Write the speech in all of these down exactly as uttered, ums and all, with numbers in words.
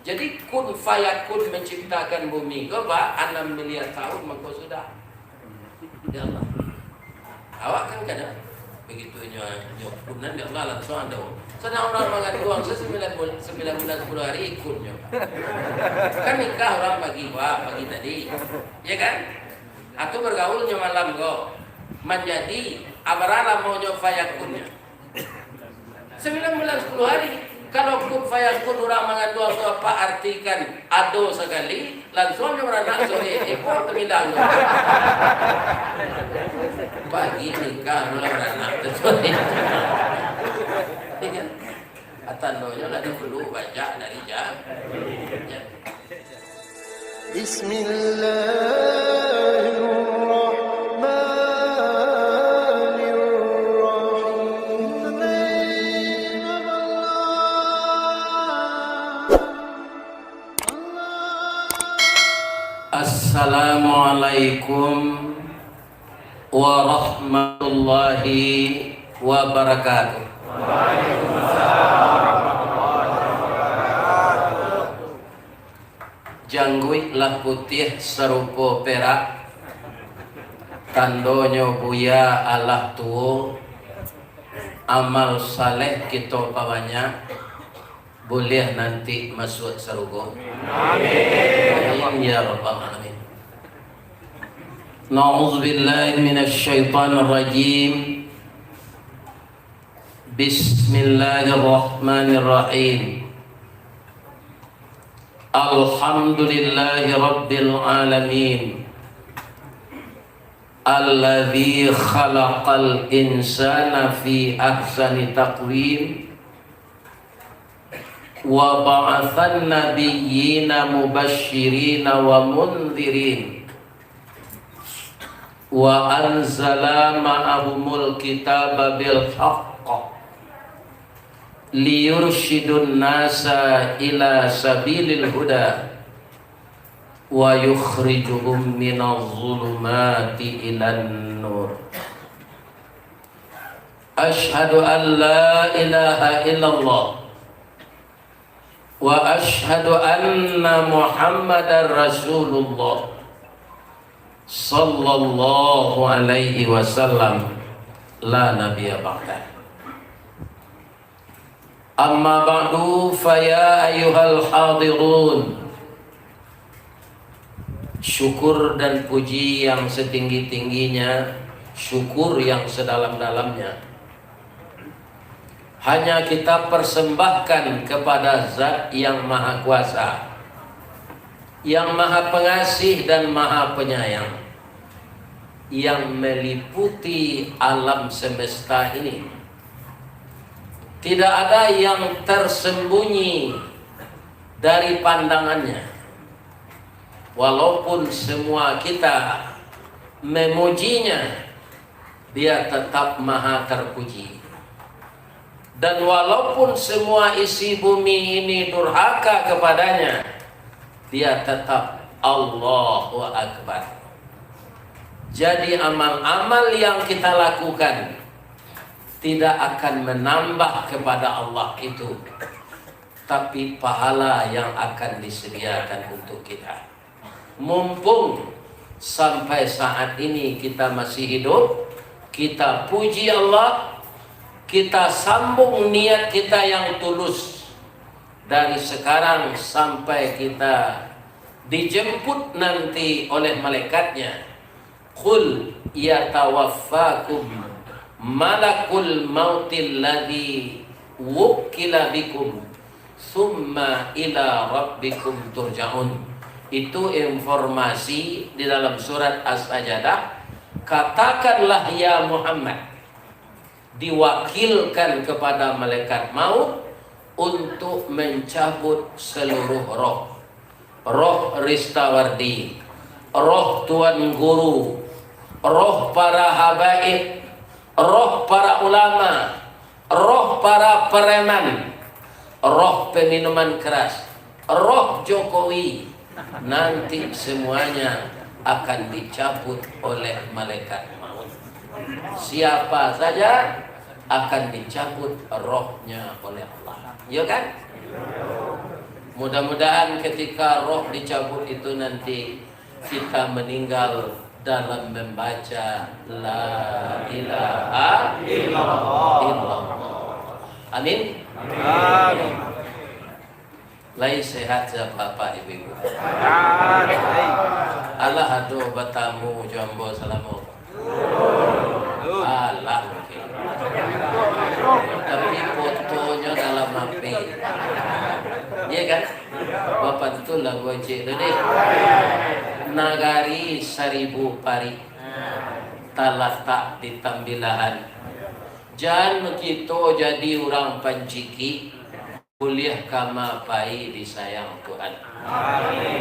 Jadi, kun fayakun manciptakan bumi ko, ba anam miliar tahun mangko sudah. Ya Allah. Awak kan kada. Begitu nyo, nyo kunan, ya Allah, langsuang ado. Sadang urang manganduang se sambilan bul-, sambilan bulan sapuluah hari ikunyo. Kan nikah urang pagi, wah, pagi tadi. Ya kan? Atau bergaulnyo malam ko. Manjadi, abara lamonyo fayakunnyo. Sambilan bulan sapuluah hari. Kalau kun fayakun urang manganduang tu, apa artikan ado sakali, langsuang nyo baranak, sore iko tamindahnyo. Pagi nikah, malam baranak, sore. Iya kan? Tandonyo lah dahulu banyak dari ja-, ja-, Bismillahirrahmanirrahim. Assalamualaikum warahmatullahi wabarakatuh. Jangguik lah putiah sarupo perak, tandonyo buya alah tuo, amal saleh kito pabanyak, buliah nanti masuak sarugo. Amin. Amin ya rabbal alamin. Na'udzubillahi minasyaitonirrajim. Bismillahirrahmanirrahim. Alhamdulillahirabbil alamin. Alladzi khalaqal insana fi ahsani taqwim. Wa ba'atsan nabiyyina mubasysyirina wa mundhirin. Wa anzala ma'ahumul kitaba bil haqq liyursyidun nasa ila sabilil huda wa yukhrijuhum minaz zulumati ilan nur. Asyhadu an la ilaha illallah wa asyhadu anna Muhammadar Rasulullah sallallahu alaihi wasallam, la nabiyya ba'dah. Amma ba'du, fa ya ayyuhal hadirun. Syukur dan puji yang setinggi-tingginya, syukur yang sedalam-dalamnya, hanya kita persembahkan kepada Zat yang Maha Kuasa, yang Maha Pengasih dan Maha Penyayang, yang meliputi alam semesta ini. Tidak ada yang tersembunyi dari pandangannya. Walaupun semua kita memujinya, Dia tetap Maha Terpuji. Dan walaupun semua isi bumi ini durhaka kepada-Nya, Dia tetap Allahu Akbar. Jadi, amal-amal yang kita lakukan tidak akan menambah kepada Allah itu, tapi pahala yang akan disediakan untuk kita. Mumpung sampai saat ini kita masih hidup, kita puji Allah, kita sambung niat kita yang tulus. Dari sekarang sampai kita dijemput nanti oleh malaikat-Nya, "Qul yatawaffakum malakul mautil ladzi wukkila bikum, tsumma ila rabbikum turja'un." Itu informasi di dalam surat As-Sajdah, "Katakanlah, ya Muhammad, diwakilkan kepada malaikat maut untuk mencabut seluruh roh. Roh Ristawardi, roh Tuan Guru, roh para habaib, roh para ulama, roh para preman, roh peminuman keras, roh Jokowi, nanti semuanya akan dicabut oleh malaikat maut." Siapa saja akan dicabut rohnya oleh Allah. Iya kan? Mudah-mudahan ketika roh dicabut itu nanti, kita meninggal dalam membaca La ilaha illallah. Amin. Amin. Lai sehat se bapak ibu-ibu? Alah ado batamu jo ambo salamo. Alah, oke. Tapi fotonyo dalam H P. Iya kan? Bapak tu lah gojek tu deh. Nagari Saribu Parik talatak di Tambilahan. Jan kito jadi urang pancikik, buliah kama pai disayang Tuhan.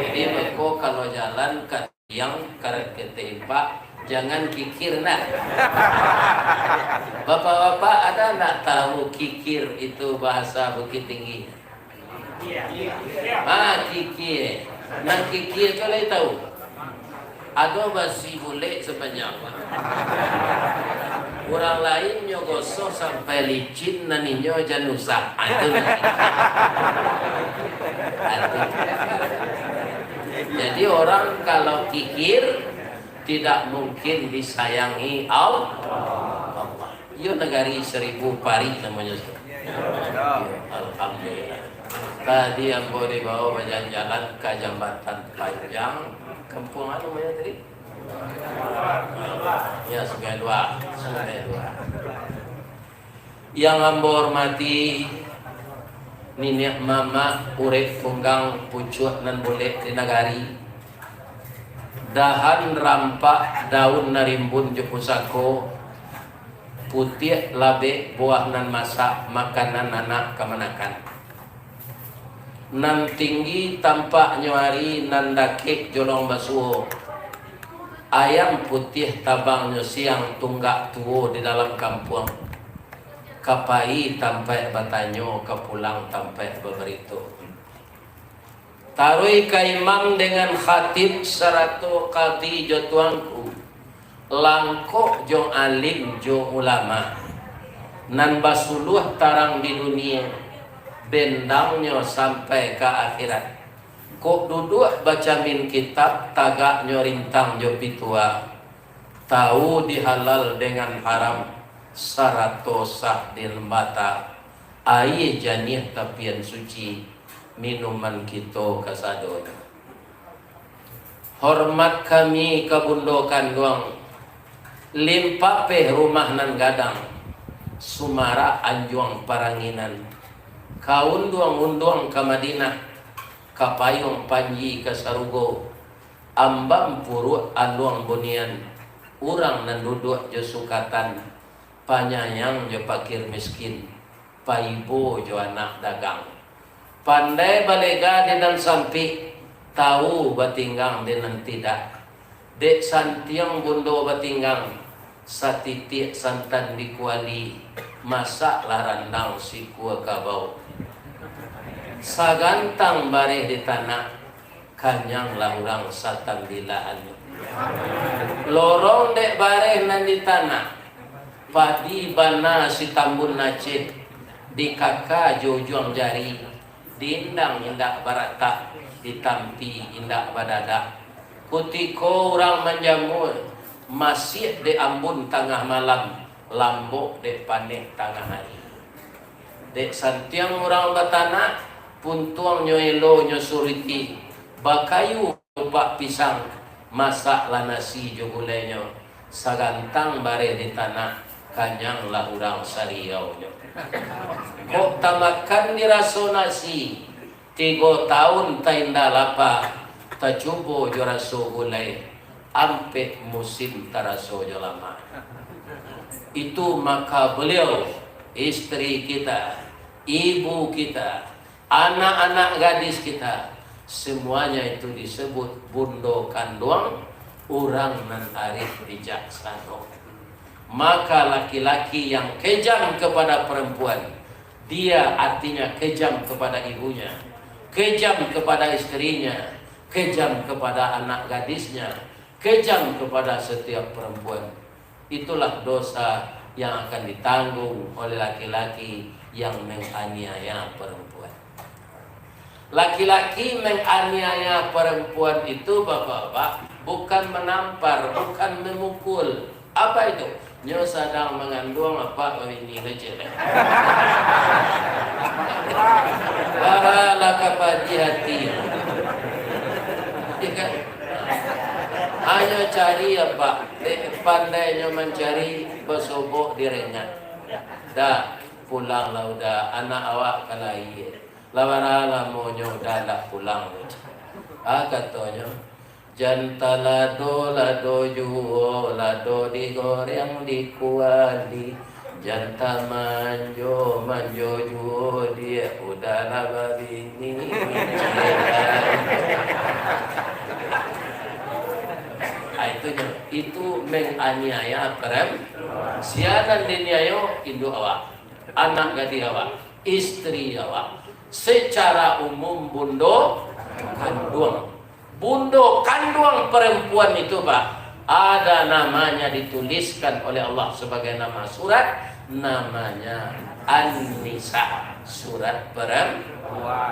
Jadi, beko kalau jalan ka tiang, ka ketek impak, jangan kikir nah. Bapak-bapak, ada ndak tahu kikir itu bahasa Bukittinggi? Ah, kikir. Nah, kikir tu lai tahu? Ado basi bulek sapanjang. Urang lain nyo gosok sampai licin, nan inyo jan usah. Ah, itu lah kikir. Ah, itu. Jadi, orang kalau kikir, tidak mungkin disayangi Allah. Iyo, nagari Saribu Parik namonyo. Alhamdulillah. Tadi ambo dibawa bajalan-jalan ka Jambatan Panjang, kampuang anu namonyo tadi? Ya, Sungai Dua, Sungai Dua. Yang ambo hormati, niniak mamak, urek tunggang, pucuak nan bulek di nagari, dahan rampak, daun nan rimbun jo pusako, putiak labek, buah nan masak, makanan anak kamanakan. Nan tinggi tampaknyo ari, nan dakek jolong basuo. Ayam putiah tabangnyo siang, tunggak tuo di dalam kampuang. Ka pai tampaik batanyo, ka pulang tampaik babarito. Taruih ka imam dengan khatib sarato kadi jo tuangku, langkok jo alim jo ulama, nan basuluah tarang di dunia, bendangnyo sampai ka akhirat. Kok duduak bacamin kitab, tagaknyo rintang jo pitua, tahu di halal dengan haram, sarato sah di lambata, aia janiah tapian suci, minuman kito kasadonyo. Hormat kami ka bundo kanduang, Limpapeh rumah nan gadang, sumarak anjuang paranginan, ka unduang-unduang ka Madinah, ka payuang panji ka sarugo, ambam puruak aluang bunian, urang nan duduak jo sukatan, panyayang jo pakir miskin, paibo jo anak dagang. Pandai balega di nan sampik, tahu batinggang di nan tidak. Dek santiang bundo batinggang, satitiak santan di kuali, masaklah randang sikua kabau. Sagantang bareh di tanak, kanyanglah urang satambilahan. Lorong dek bareh nan di tanak, padi bana sitambun Aceh, dikaka jo ujuang jari, diindang indak baratak, ditampi indak badadak. Kutiko urang manjamua, masiak dek ambun tangah malam, lambok dek paneh tangah ari. Dek santiang urang batanak, puntuangnyo elonyo suriti, bakayu upak pisang, masaklah nasi jo gulainyo, sagantang bareh di tanak, kanyanglah urang sariaunyo. Kok tamakan diraso nasi, tigo taun tainda lapa, tacubo jo raso gulai, ampek musim taraso jo lamak. Itu maka beliau, isteri kita, ibu kita, anak-anak gadis kita, semuanya itu disebut bundo kanduang, urang nan arif bijaksano. Maka laki-laki yang kejam kepada perempuan, dia artinya kejam kepada ibunya, kejam kepada istrinya, kejam kepada anak gadisnya, kejam kepada setiap perempuan. Itulah dosa yang akan ditanggung oleh laki-laki yang menganiaya perempuan. Laki-laki menganiaya perempuan itu, bapak-bapak, bukan menampar, bukan memukul. Apa itu? Nyo sadang manganduang apak babini kecil. Bahala kapadi hati. Iya kan? Hanyo cari apak, dek pandainyo mancari, basobok di rengat. Dah, pulanglah uda, anak awak ka lahia. Lah bara lamonyo uda ndak pulang tu. Ah, katonyo, "Jan talado, lado juo, lado digoreng di kuali. Jan tamanjo, manjo juo, diak uda lah babini." Ah, itu nyo, itu menganiaya perempuan. Sia nan diniayo, induak awak, anak gadih awak, istri awak, secara umum bundo kanduang. Bundo kanduang perempuan itu, Pak, ada namanya dituliskan oleh Allah sebagai nama surat, namanya An-Nisa, surat perem-,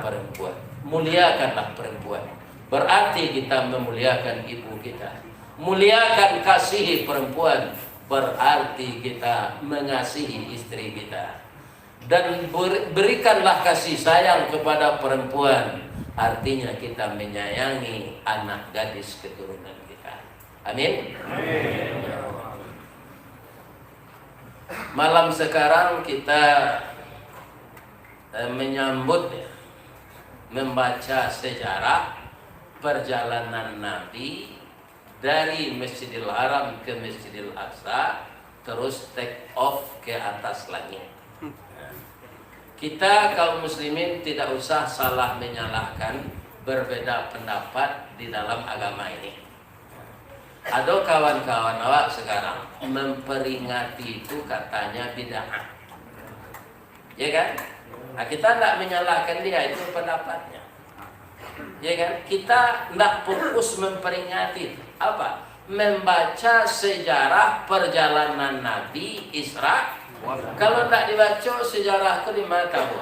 perempuan. Muliakanlah perempuan. Berarti kita memuliakan ibu kita. Muliakan, kasihi perempuan, berarti kita mengasihi istri kita. Dan ber-, berikanlah kasih sayang kepada perempuan, artinya kita menyayangi anak gadis keturunan kita. Amin. Malam sekarang kita, eh, menyambut, ya, membaca sejarah perjalanan Nabi dari Masjidil Haram ke Masjidil Aqsa, terus take off ke atas langit. Kita kaum muslimin tidak usah salah menyalahkan, berbeda pendapat di dalam agama ini. Ado kawan-kawan awak sekarang memperingati itu katanya bid'ah. Ya kan? Nah, kita ndak menyalahkan dia, itu pendapatnya. Ya kan? Kita ndak fokus memperingati itu. Apa? Membaca sejarah perjalanan Nabi Isra. Kalau ndak dibaco sejarah tu, di ma tahu?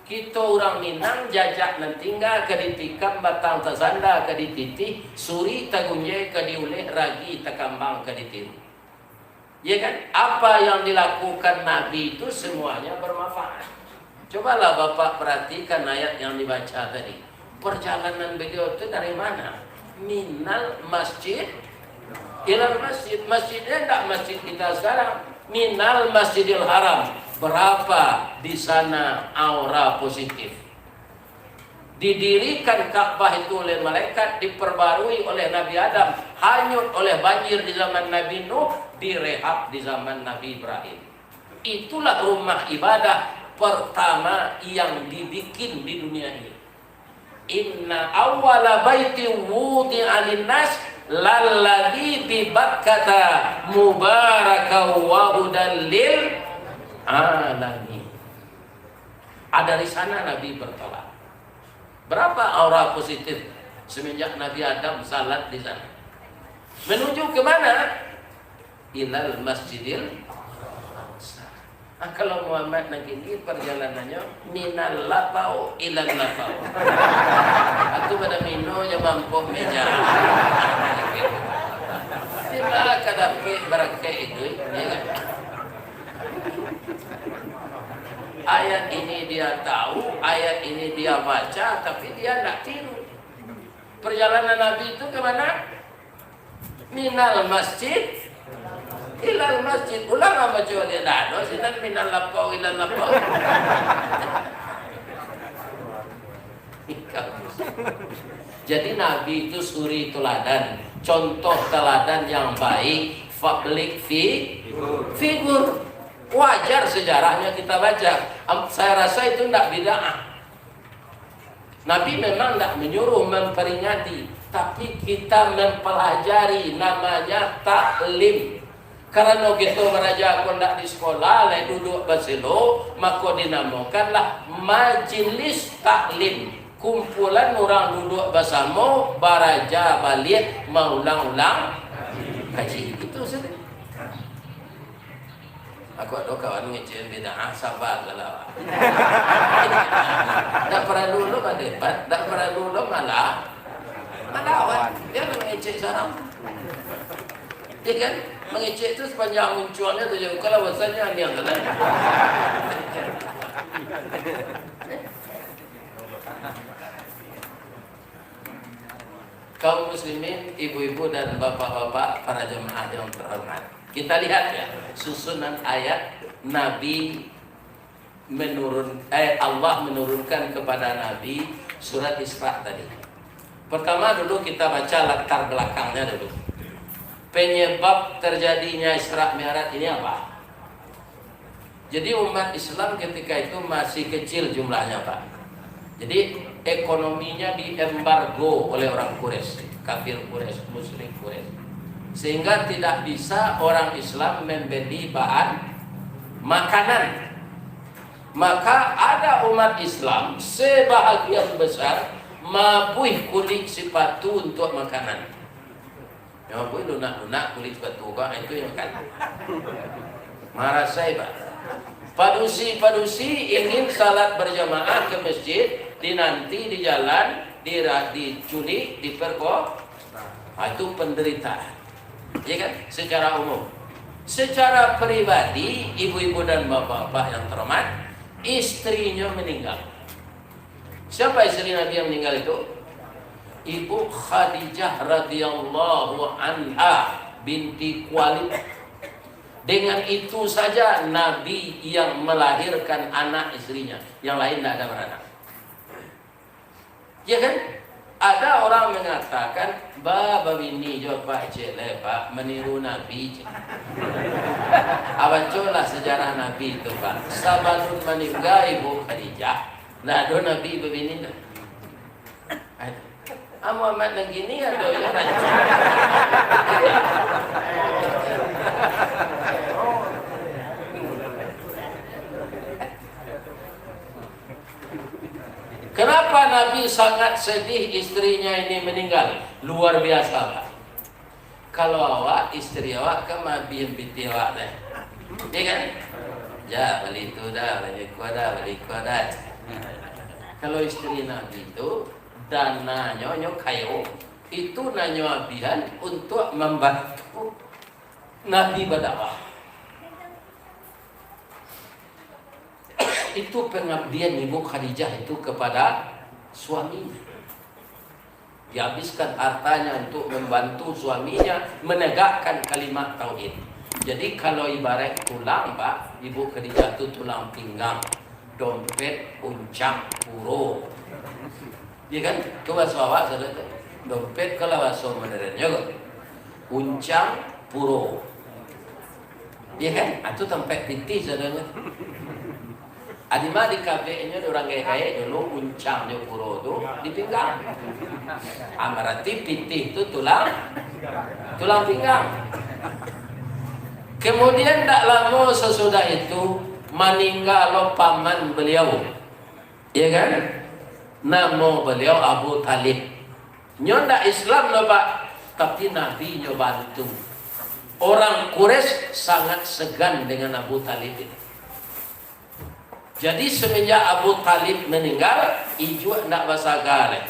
Kito urang Minang, jajak nan tingga ka ditikam, batang tasanda ka dititih, suri tagunjai ka diuleh, ragi takambang ka ditiru. Ya kan? Apa yang dilakukan Nabi itu semuanya bermanfaat. Cobalah Bapak perhatikan ayat yang dibaca tadi. Perjalanan beliau itu dari mana? Minal masjid ilal masjid. Masjidnya ndak masjid kita sekarang. Minal Masjidil Haram. Berapa di sana aura positif? Didirikan Ka'bah itu oleh malaikat, diperbarui oleh Nabi Adam, hanyut oleh banjir di zaman Nabi Nuh, direhab di zaman Nabi Ibrahim. Itulah rumah ibadah pertama yang dibikin di dunia ini. Inna awwala baitin wudi'a linnas lalladzi bi Bakkata mubarakan wa hudan lil alamin. Ah, dari sana Nabi bertolak. Berapa aura positif semenjak Nabi Adam salat di sana? Menuju ke mana? Ilal Masjidil Aqsa. Ah, kalau Muhammad nan kini perjalanannya minal lapau ilal lapau. Aku pada mino je mampok meja. Sila ka dapik barakat itu, ya kan? Ayat ini dia tahu, ayat ini dia baca, tapi dia ndak tiru. Perjalanan Nabi itu ke mana? Minal masjid ilal masjid. Ulang apa coba dia? Dah, doh, sinan minal lapau ilal lapau. Jadi Nabi itu suri teladan, contoh teladan yang baik, public fi-, figur. Wajar sejarahnya kita baca. Am-, saya rasa itu ndak bid'ah. Nabi memang ndak menyuruh memperingati, tapi kita mempelajari, namanya taklim. Karano kito baraja ko ndak di sikola, lai duduak baselo, mako dinamokanlah majelis taklim. Kumpulan urang duduak basamo, baraja baliak, maulang-ulang kaji. Itu saja. Aku ado kawan ngecek bid'ah, sabar lah. Ndak paralu lo badebat, ndak paralu lo malah malawan. Dia mangecek saram. Ya kan? Mangecek tu sapanjang muncuangnyo tu, kalau bahasanya aniang tu lah. Kaum muslimin, ibu-ibu dan bapak-bapak, para jemaah yang terhormat. Kita lihat ya, susunan ayat Nabi menurun, eh, Allah menurunkan kepada Nabi surat Isra tadi. Pertama dulu kita baca latar belakangnya dulu. Penyebab terjadinya Isra Mi'raj ini apa? Jadi umat Islam ketika itu masih kecil jumlahnya, Pak. Jadi ekonominya diembargo oleh orang Quraisy, kafir Quraisy, musyrik Quraisy. Sehingga tidak bisa orang Islam membeli bahan makanan. Maka ada umat Islam sebahagian besar mabuih kulik sipatu untuk makanan. Nyo pun lunak-lunak kulik sepatu kau, itu yang kan. Marasai, Pak. Padusi-padusi ingin salat berjamaah ke masjid, dinanti di jalan, dira-, diculik, diperko-, ah, itu penderitaan. Ya kan? Secara umum. Secara pribadi, ibu-ibu dan bapak-bapak yang terhormat, istrinyo meninggal. Siapa istri Nabi yang meninggal itu? Ibu Khadijah radhiyallahu anha binti Khuwailid. Dengan itu saja Nabi yang melahirkan anak istrinya, yang lain tidak ada beranak. Ya kan? Ada orang mengatakan, "Ba, babini jo Pak cek le, Pak, meniru Nabi cek." Ah, bacolah sejarah Nabi tu, Pak. Sabalun maningga Ibu Khadijah, ndak ado Nabi babini tu. Ah, Muhammad nan kini ado yo rancak. Kenapa Nabi sangat sedih istrinya ini meninggal? Luar biasa, Pak. Kalau awak, istri awak kan mabian pitih awak teh. Ya kan? Ja, bali tu dah, bali kua dah, bali kua dah. Kalau istri Nabi tu, dananyo, nyo kayo, itu nanyo abihan untuk membantu Nabi berdakwah. Itu pengabdian Ibu Khadijah itu kepada suaminya. Dihabiskan hartanya untuk membantu suaminya menegakkan kalimat tauhid. Jadi, kalau ibarat tulang, Pak, Ibu Khadijah tu tulang pinggang, dompet, uncang, puro. Ya kan? Itu bahaso awak sajo tu. Dompet kalau bahaso modernyo kan. Uncang, puro. Ya kan? Ah, tu tampek pitih sajo tu. Adima dikabeknyo di urang gaek-gaek dulu, uncang jo puro tu di pinggang. Ah, berarti pitih tu tulang, tulang pinggang. Kemudian, ndak lamo sasudah itu, maningga lo paman beliau. Ya kan? Namo beliau Abu Thalib. Nyo ndak Islam doh, Pak, tapi Nabi nyo bantu. Orang Quraisy sangat segan dengan Abu Thalib itu. Jadi, semenjak Abu Thalib meninggal, ijuak ndak basaga lai.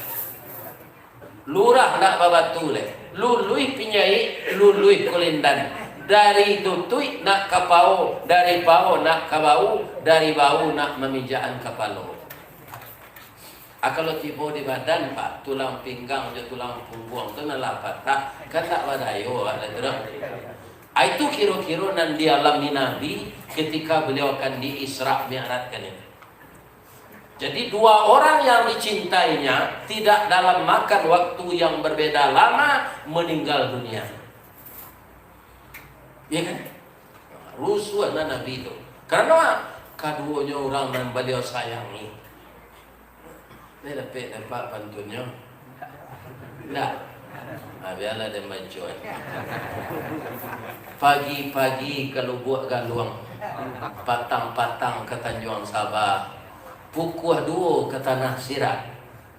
Lurah ndak babatu lai. Luluih pinyaik, luluih kulindan. Dari tutuik nak ka pao, dari pao nak ka bau, dari bau nak mamijakan kapalo. Ah, kalau tibo di badan, Pak, tulang pinggang jo tulang pungguang tu nan lah patah, kan tak badayo, Pak, lah tu dah. Ah, itu kiro-kiro nan dialami Nabi ketika beliau akan di Isra Mi'rajkan itu. Jadi, dua orang yang dicintainya tidak dalam makan waktu yang berbeda lama meninggal dunia. Ya kan? Rusuahlah Nabi tu. Karano kaduonyo urang nan baliau sayangi. Ndak dapek dek Apak pantunnyo? Ndak. Ah, bialah den baco. Pagi-pagi ka Lubuak Galuang, patang-patang ka Tanjuang Saba, pukua duo ka Tanah Sirak,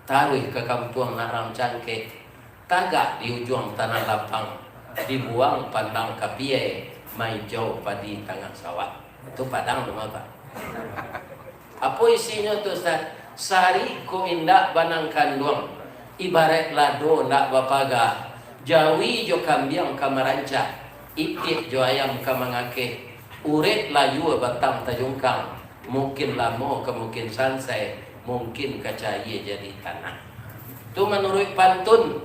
taruih ka Kampuang Narang Cangkek, tagak di ujuang tanah lapang, dibuang pandang ka Piai, maijau padi tangah sawah. Tu Padang tu mah, Pak. Apo isinyo tu, Ustaz? Sari ko indak banang kanduang, ibaraik lado ndak bapaga, jawi jo kambiang ka marancak, itiak jo ayam ka mangakeh, urek layua batang tajungkang, mungkin lamo ka mungkin sansai, mungkin ka cayia jadi tanah. Tu manuruik pantun.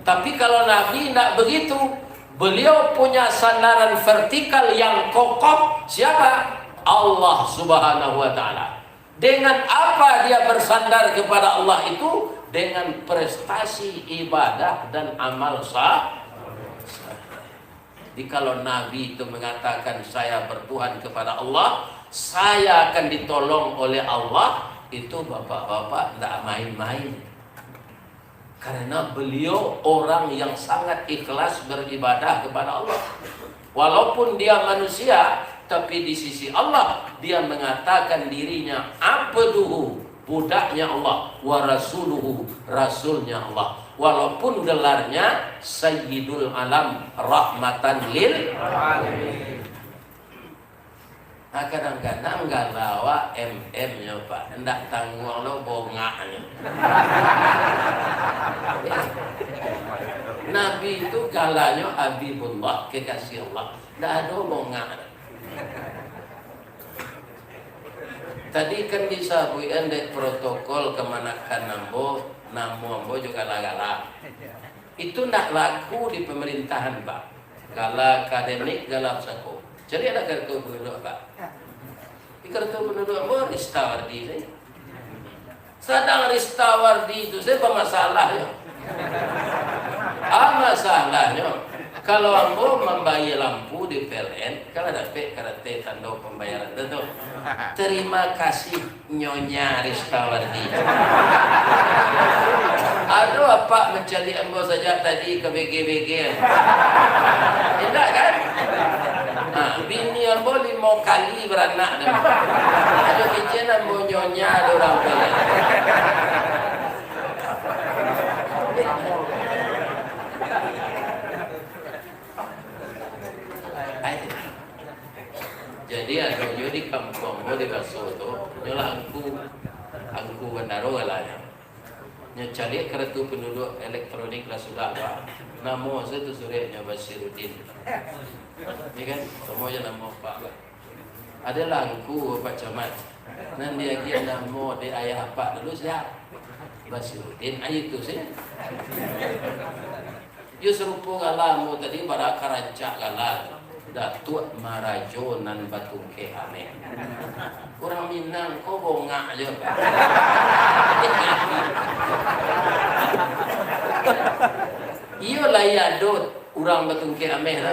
Tapi kalau Nabi ndak begitu. Beliau punya sandaran vertikal yang kokoh. Siapa? Allah Subhanahu wa Ta'ala. Dengan apa dia bersandar kepada Allah itu? Dengan prestasi ibadah dan amal sah. Jadi, kalau Nabi itu mengatakan, "Saya bertuhan kepada Allah, saya akan ditolong oleh Allah," itu bapak-bapak ndak main-main. Karena beliau orang yang sangat ikhlas beribadah kepada Allah. Walaupun dia manusia, tapi di sisi Allah, dia mengatakan dirinya abduhu, budaknya Allah, wa rasuluhu, rasulnya Allah. Walaupun gelarnya Sayyidul Alam, rahmatan lil alamin. Nah, kadang-kadang gala awak M M nyo, Pak. Ndak tangguang lo bongaknyo. Nabi itu galanyo Habibullah, kekasih Allah. Ndak ado bongak. Tadi kan disabuikan dek protokol kamanakan ambo, namo ambo jo gala-gala. Itu ndak laku di pemerintahan, Pak. Gala akademik, gala pusako. Caliaklah kartu penduduk, Pak. Di kartu penduduk ambo Ristawardi sajo. Sadang Ristawardi tu sajo bamasalahnyo. Ah, masalahnyo, kalau ambo mambayia lampu di P L N, kalau dapek karate tando pambayaran tu, tu. Terima kasih. Nyonya Ristawardi. Ado apak mancaliak ambo sajak tadi ka B G B G. Indak kan? Ha, bini ambo limo kali baranak tu. Ado kecek ambo nyonya, ado urang tu. Ai. Jadi, ado juo di kampuang ko di Baso tu, nyo lah angku, angku bandaro galanyo. Nyo caliak karatu panduduak elektronik lah sudah, Pak. Namo sajo tu surek nyo Basirudin. Iyo kan? Samo jo namo Pak lah. Ado lah angku Pak Camat. Nan diagiah namo dek ayah Apak dulu sia? Basirudin, ah, itu sajo. Yo sarupo gala ambo tadi, bara ka rancak gala tu. Datuak Marajo nan batungkek ameh. Urang Minang ko bongak jo. Iyo lah, iyo ado urang batungkek ameh tu.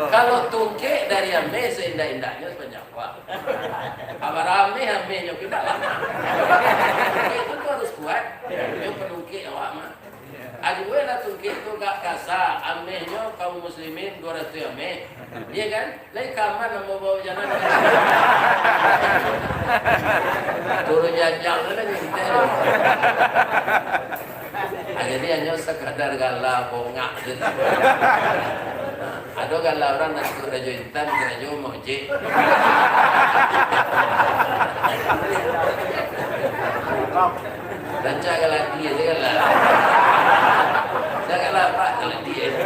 Kalau tungkek dari ameh, saindak-indaknyo sapanjang wakatu. Abar ameh, amehnyo pindah lama. Tungkek tu, tu harus kuat. Iyo, panungkek awak mah. Aduh, lah tungkek tu agak kasa, amehnyo kaum muslimin duo ratuih ameh. Iyo kan? Lai ka aman ambo bao jalan. Turun janjang tu lah ngintai tu. Ah, jadi hanyo sakadar gala bongak tu. Ado gala urang nan suko karajo intan, karajo maojek. Rancak galadi aja gala. Rancak gala apak galadi aja.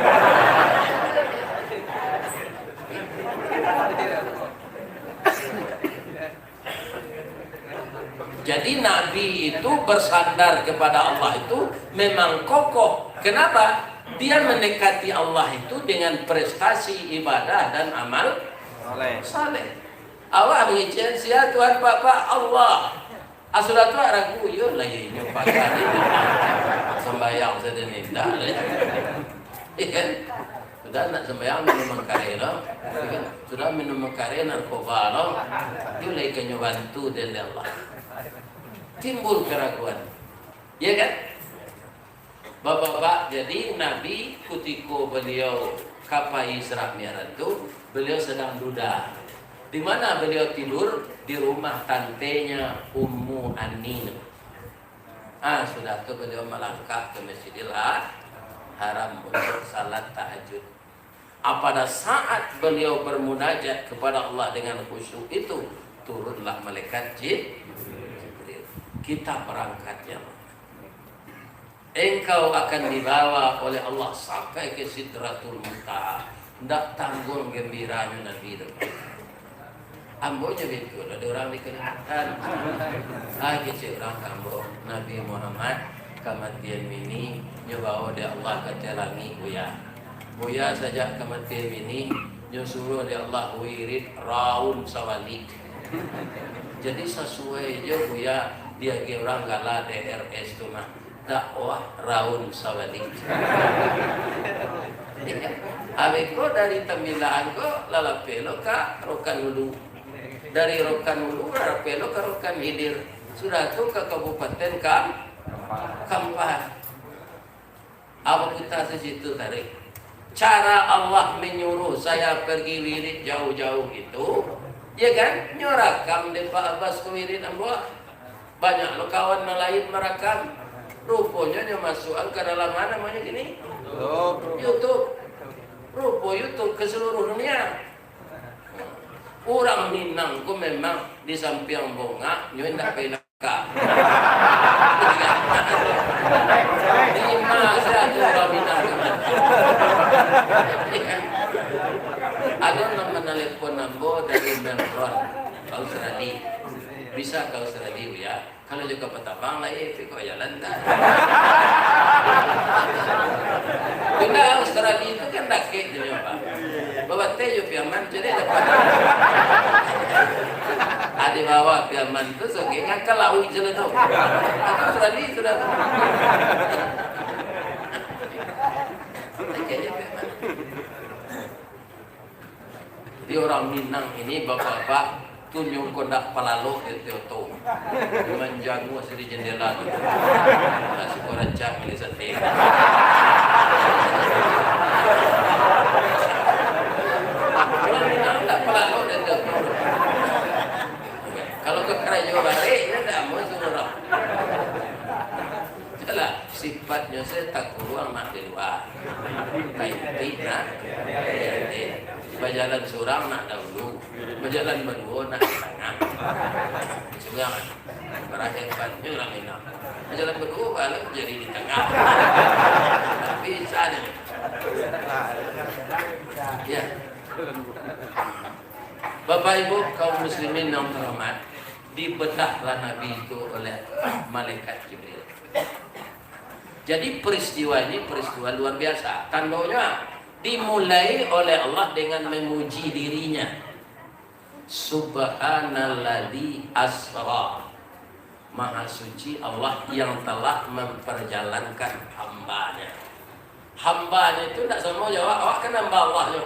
Jadi, Nabi itu bersandar kepada Allah itu memang kokoh. Kenapa? Dia mendekati Allah itu dengan prestasi ibadah dan amal Saleh. Saleh. Awak mangecek sia Tuhan, Pak, Pak, Allah. Ah, sudah tu ragu, iyo lah, iyo inyo pakai ni. Sambayang sajo ni, indak lah. Iyo kan? Sudah nak sambayang minum mangkareh lo. Iyo kan? Sudah minum mangkareh, narkoba lo. Iyo lah ikanyo bantu dek Allah. Timbul keraguan. Iyo kan? Bapak-bapak, jadi Nabi kutiko baliau ka pai Isra Mi'raj tu, baliau sadang duda. Di mana baliau tidur? Di rumah tantenya Ummu Ani tu. Ah, sudah tu baliau malangkah ka Masjidil Ha-, Haram untuk salat tahajud. Ah, pada saat beliau bermunajat kepada Allah dengan khusyuk itu, turunlah malaikat Jib-, Jibril. Kita berangkat, ya. Engkau akan dibawa oleh Allah sampai ke Sidratul Muntaha. Ndak tangguang gambiranyo Nabi tu. Ambo nyo batua lah, ado urang dikalingkan. Ah, kecek urang ka ambo, Nabi Muhammad kamatian bini, nyo bawa dek Allah ka ateh langik, Buya. Buya sajak kamatian bini, nyo suruah dek Allah wirid raun sawalik. Jadi sasuai jo Buya diagiah urang gala D R S tu mah. Dakwah raun sawalik. Abih ko dari Tambilaan ko lalapeh lo ka Rokan Ulu. Dari Rokan Ulu lalapeh lo ka Rokan Hilir. Sudah tu ka Kabupaten Kam-, Kampar. Apo kita di situ tadi? Cara Allah menyuruh saya pergi wirid jauh-jauh itu, ya kan? Nyo rakam dek Pak Abbas ko wirid ambo. Banyak lo kawan nan lain marakam. Ruponyo nyo masuak ka dalam, ma namonyo kini? YouTube. YouTube. Rupo YouTube ka saluruh dunia. Urang Minang ko memang di sampiang bongak, nyo indak pai neraka. Di ma sajo urang Minang ko. Ado nan manalepon ambo dari Melbourne, Australia. Bisa ka Australia, Buya? Kalau jo kapal tabang lai, tapi kok jalan tak? Pindah Australia tu kan dakek je nyo, Pak. Babatai jo Piaman, jadi dapat. Adi bawa Piaman tu, so, ngangkat lauik je lah tu. Australia sudah tu. Dakek je Piaman. Jadi urang Minang ini, bapak-bapak, tunjuang kondak palalok di Tioto. Manjanguah di jendela tu. Nah, suko rancak milik sate. Urang Minang tak palalok di Tioto. Kalau ka karajo barek, inyo tak amuah suruah urang. Itulah sifatnyo se takuruang nak di lua. Taintik nak di ateh. Bajalan surang nak dahulu. Bajalan baduo nak di tangah. Surang. Bara hebatnyo urang Minang. Bajalan baduo, bajalan jadi di tangah. Tapi bisa deh. Ya. Bapak Ibu kaum muslimin yang terhormat, dibedahlah Nabi itu oleh malaikat Jibril. Jadi peristiwa ini peristiwa luar biasa. Tandonyo dimulai oleh Allah dengan memuji dirinya. Subhanalladzi asra. Maha suci Allah yang telah memperjalankan hamba-Nya. Hamba-Nya itu ndak samo jo awak, awak kan hamba Allah tu.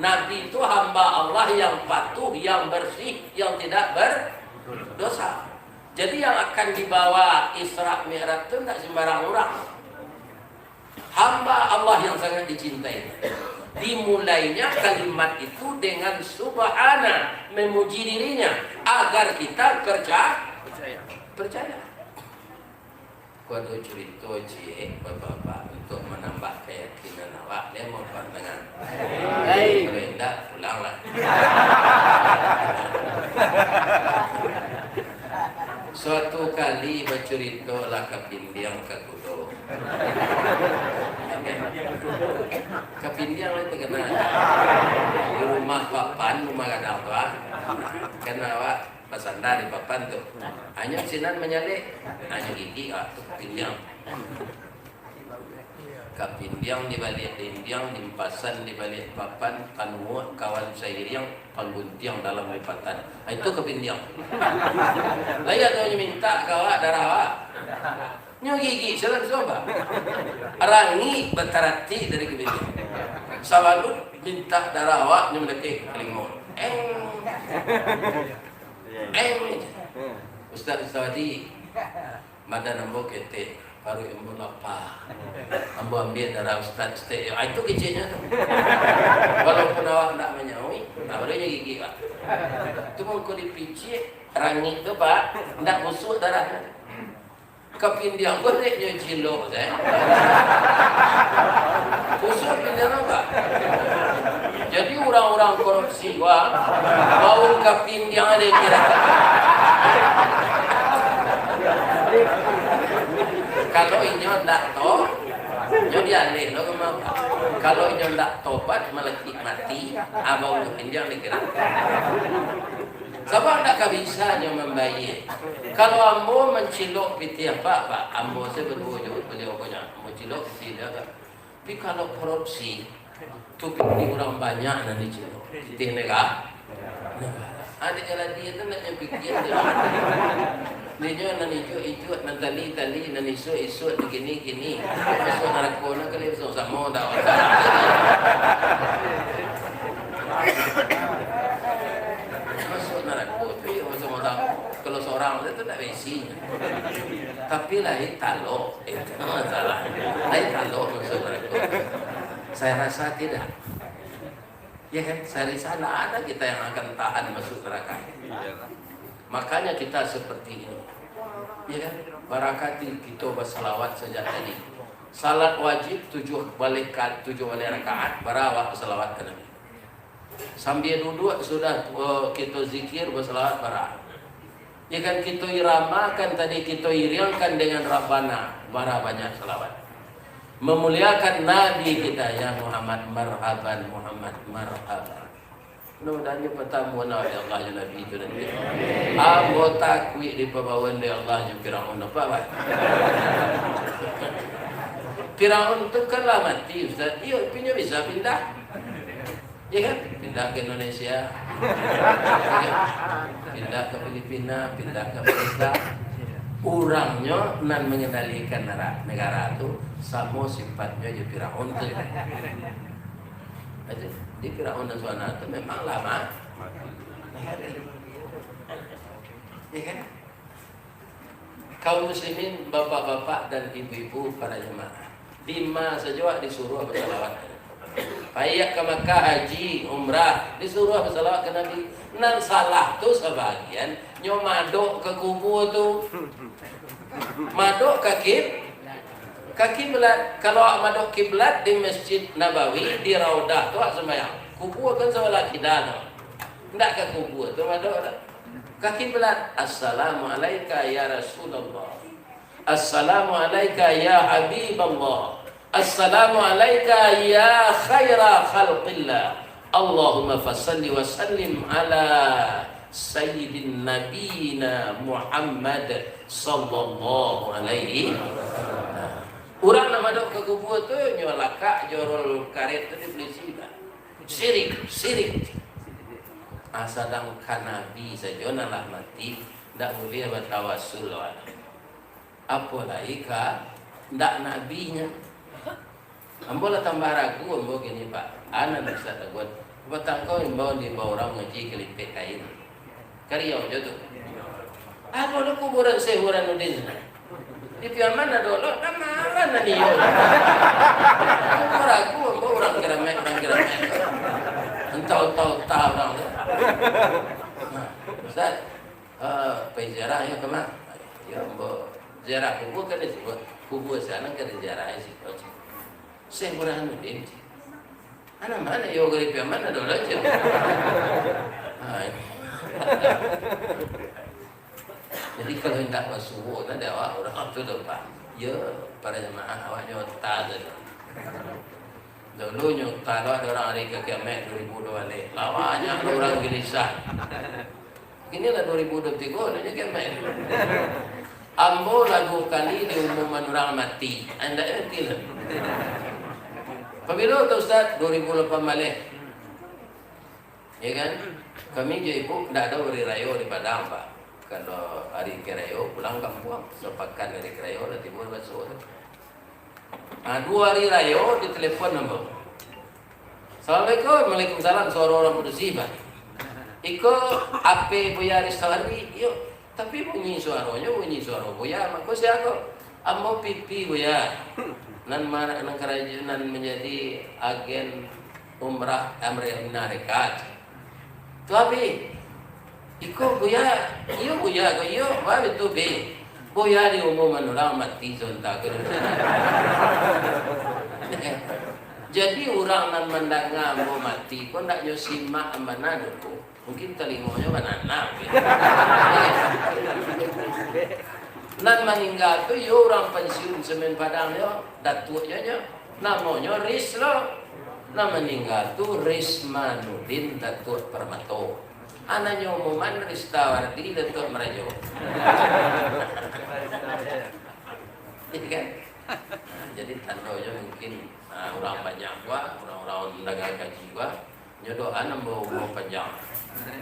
Nabi itu hamba Allah yang patuh, yang bersih, yang tidak berdosa. Jadi yang akan dibawa Isra Mi'raj tu ndak sembarang urang. Hamba Allah yang sangat dicintai. Dimulainya kalimat itu dengan subhana, memuji dirinya, agar kita percaya. Percaya. Ko ado curito ciek, bapak-bapak, untuk manambah kayakinan awak, deh, mau pandangan. Kalau indak, pulanglah. Suatu kali bacurito lah kapindiang ka kudo. Kapindiang lah takana. Di rumah papan, rumah gadang tu, ah. Kan awak basanda di papan tu. Hanyo sinan manyalek, hanyo gigi, ah, tu kapindiang. Kapindiang di baliak dindiang, dimpasan di baliak papan, panuak kawan sairiang, pangguntiang dalam lipatan. Ah, itu kapindiang. Lai ado nyo mintak ka awak darah awak. Nyo gigi, salah tu apa? Rangik bataratik dari kapindiang. Sabalut mintak darah awak, nyo mandakek ka talingo. Eng. Eng. Ustaz Ustaz Wadi. Badan ambo ketek, paruik ambo lapa. Ambo ambiak darah ustaz setek. Ah, itu keceknyo tu. Walaupun awak ndak manyauik, nah, baru nyo gigik, Pak. Tu mangko dipicik, rangik tu, Pak, ndak busuak darahnyo. Kapindiang ko dek nyo cilok, eh. Busuak pindiang tu, Pak. Jadi urang-urang korupsi, wah, baun kapindiang dek kira. Kalau inyo ndak to, nyo dialih lo ka mah. Kalau inyo ndak tobat, malakik mati, ah, baun kapindiang dek kira. Sabab ndak ka bisa nyo mambayia. Kalau ambo mancilok pitih apak, Pak, ambo se baduo jo baliau ko nyo, ambo cilok pitih dia, Pak. Tapi kalau korupsi, tu pitih urang banyak nan dicilok. Pitih nega-, negara. Adik jaladi tu nak nyo pikia tu. Dinyo nan ijuak-ijuak, nan tali-tali, nan isuak-isuak, nan kini-kini. Masuak narako nan kali samo-samo dah. Masuak narako tu, iyo, samo-samo. Kalau sorang tu, tu ndak baisinyo. Tapi lai talok. Itu masalah. Lai talok masuak narako. Saya rasa tidak. Ya kan? Saya rasa ndak ada kita yang akan tahan masuk neraka. Makanya kita seperti ini. Ya kan? Barakati kita basalawat sajak tadi. Salat wajib tujuh baleh ka-, tujuh baleh rakaat, bara awak basalawat ka Nabi. Sambia duduak sudah, eh, kita zikir, basalawat bara. Ya kan, kita iramakan tadi, kita iringkan dengan Rabbana, bara banyak salawat. Memuliakan Nabi kita, "Ya Muhammad, marhaban, Muhammad, marhaban." Mudah-mudahan nyo patamu na dek Allah jo Nabi tu nanti. Ambo takuik dipabawan dek Allah jo Firaun, apa, Pak? Firaun tu kan lah mati, Ustaz. Iyo, tapi nyo bisa pindah. Ya kan? Pindah ke Indonesia. Pindah ke Filipina, pindah ke Amerika. Urangnyo nan mengendalikan nara-, negara tu samo sifatnyo jo Firaun tu. Aja. Di Firaun nan suana tu memang lama. Ya kan? Kaum muslimin, bapak-bapak dan ibu-ibu, para jemaah, dima sajo awak disuruah basalawat. Paiak ka Makkah haji, umrah, disuruah basalawat ka Nabi. Nan salah tu sabagian nyo madok ka kubua tu. Madok ka kib-, ka kiblat. Kalau awak madok kiblat di Masjid Nabawi, di Raudah tu awak sumbayang. Kubua kan sabalah kida tu. Ndak ka kubua tu madok dah. Ka kiblat. "Assalamu alaika ya Rasulullah. Assalamu alaika ya Habiballah. Assalamu alaika ya khaira khalqillah. Allahumma fasalli wa sallim ala sayyidin nabiyina Muhammad sallallahu alaihi wasallam." Urang nan madok ka kubua tu, nyo lakak jo roll karet tu di polisi dah. Sirik, sirik. Ah, sadangkan Nabi sajo nan lah mati, ndak buliah batawasul lawan. Apo lai ka ndak nabinyo. Ambo lah tambah ragu ambo kini, Pak. Anan Ustaz Agun. Patang ko imbau diimbau urang mangaji ka Lipek Kain. Ka Riau jo tu. Ado lo kuburan Syekh Burhanuddin. Di Piaman ado lo, ka ma nan iyo? Ambo ragu ambo urang Keramat, urang Keramat. Entah, entah, entah urang tu. Nah, Ustaz, eh, pai ziarah yo ka ma? Yo, ambo ziarah kubua kan di situ. Kubua sinan kan diziarahi situ. Syekh Burhanuddin. Anak ma iyo, dari Piaman ado lo, cik. Hai. Jadi, kalau indak basuo, nah, dek awak urang tu doh, Pak. Yo, para jamaah, awak nyo ta sajo. Dulu nyo ta lo, ado urang ari ka Kiamat duo ribu duo baleh. Lah banyak urang gelisah. Kini lah duo ribu duo tigo, ado nyo Kiamat. Ambo lah duo kali diumuman urang mati. Indak mati lah. Pabilo tu, Ustaz? Duo ribu lapan baleh. Ya kan? Kami jo ibu ndak ado hari rayo di Padang, Pak. Kalau hari karayo pulang kampuang, sapakan hari karayo lah tibo basuo tu. Ah, duo hari rayo ditelepon ambo. "Assalamualaikum." "Waalaikumsalam." Suaro urang padusi, Pak. "Iko H P Buya Rizal Ramli?" "Iyo." Tapi bunyi suaronyo, bunyi suaro Buya. Mako, sia ko? Ambo Pipi, Buya. Nan ma-, nan karajo, nan manjadi agen umrah Amerika Serikat. Tu Abi. Iko Buya, iyo Buya ko, iyo, Abi tu, Bi. Buya diumuman urang mati sontak ko. Jadi, urang nan mandanga ambo mati ko, ndak nyo simak bana dulu. Mungkin talingonyo banana. Nan maningga tu, iyo, urang pensiun Semen Padang nyo, datuak nyo nyo. Namonyo Ris lo. Nan maningga tu Rismanudin Datuak Permato. Anaknyo Umuman Ristawardi Datuak Marajo. Iya kan? Nah, jadi tandonyo mungkin, ah, urang banyak juo, urang-urang mandanga kaji juo. Nyo doa nambah umua panjang.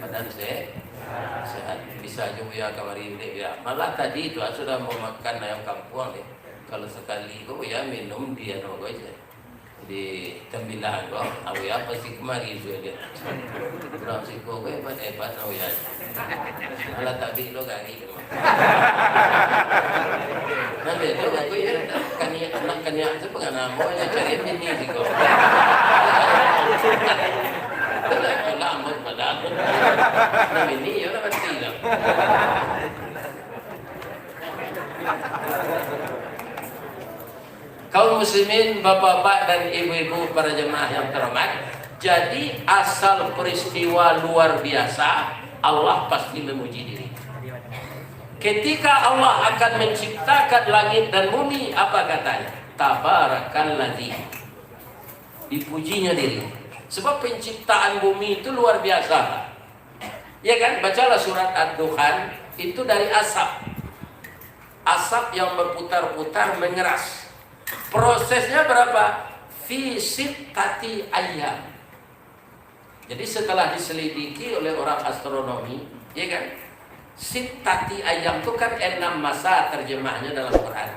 Badan se-, sehat. Bisa jo Buya kamari, Dek Buya. Malah tadi tu, ah, sudah mau makan ayam kampuang ni. Kalau sakali ko, Buya minum di anu ko aja. Di tembilan ko, ah, Buya pasti kamari sudah dia. Urang siko ko hebat-hebat, ah, Buya. Alah, tabik lo gari. Nah, beda bagus ya. Kaniak, anak kaniak tu pengen namo, ya, cari bini siko. Itulah, itulah, amat padahal. Nah, bini, ya, lah, mati lah. Kaum muslimin, bapak-bapak dan ibu-ibu, para jemaah yang terhormat, jadi asal peristiwa luar biasa, Allah pasti memuji diri. Ketika Allah akan menciptakan langit dan bumi, apa katanya? Tabarakalladzi. Dipujinya diri. Sebab penciptaan bumi itu luar biasa. Ya kan? Bacalah surat Ad-Dukhan, itu dari asap. Asap yang berputar-putar mengeras. Prosesnya berapa? Fi sittati ayyam. Jadi, setelah diselidiki oleh orang astronomi, ya kan? Sittati ayyam tu kan enam masa terjemahnya dalam Quran.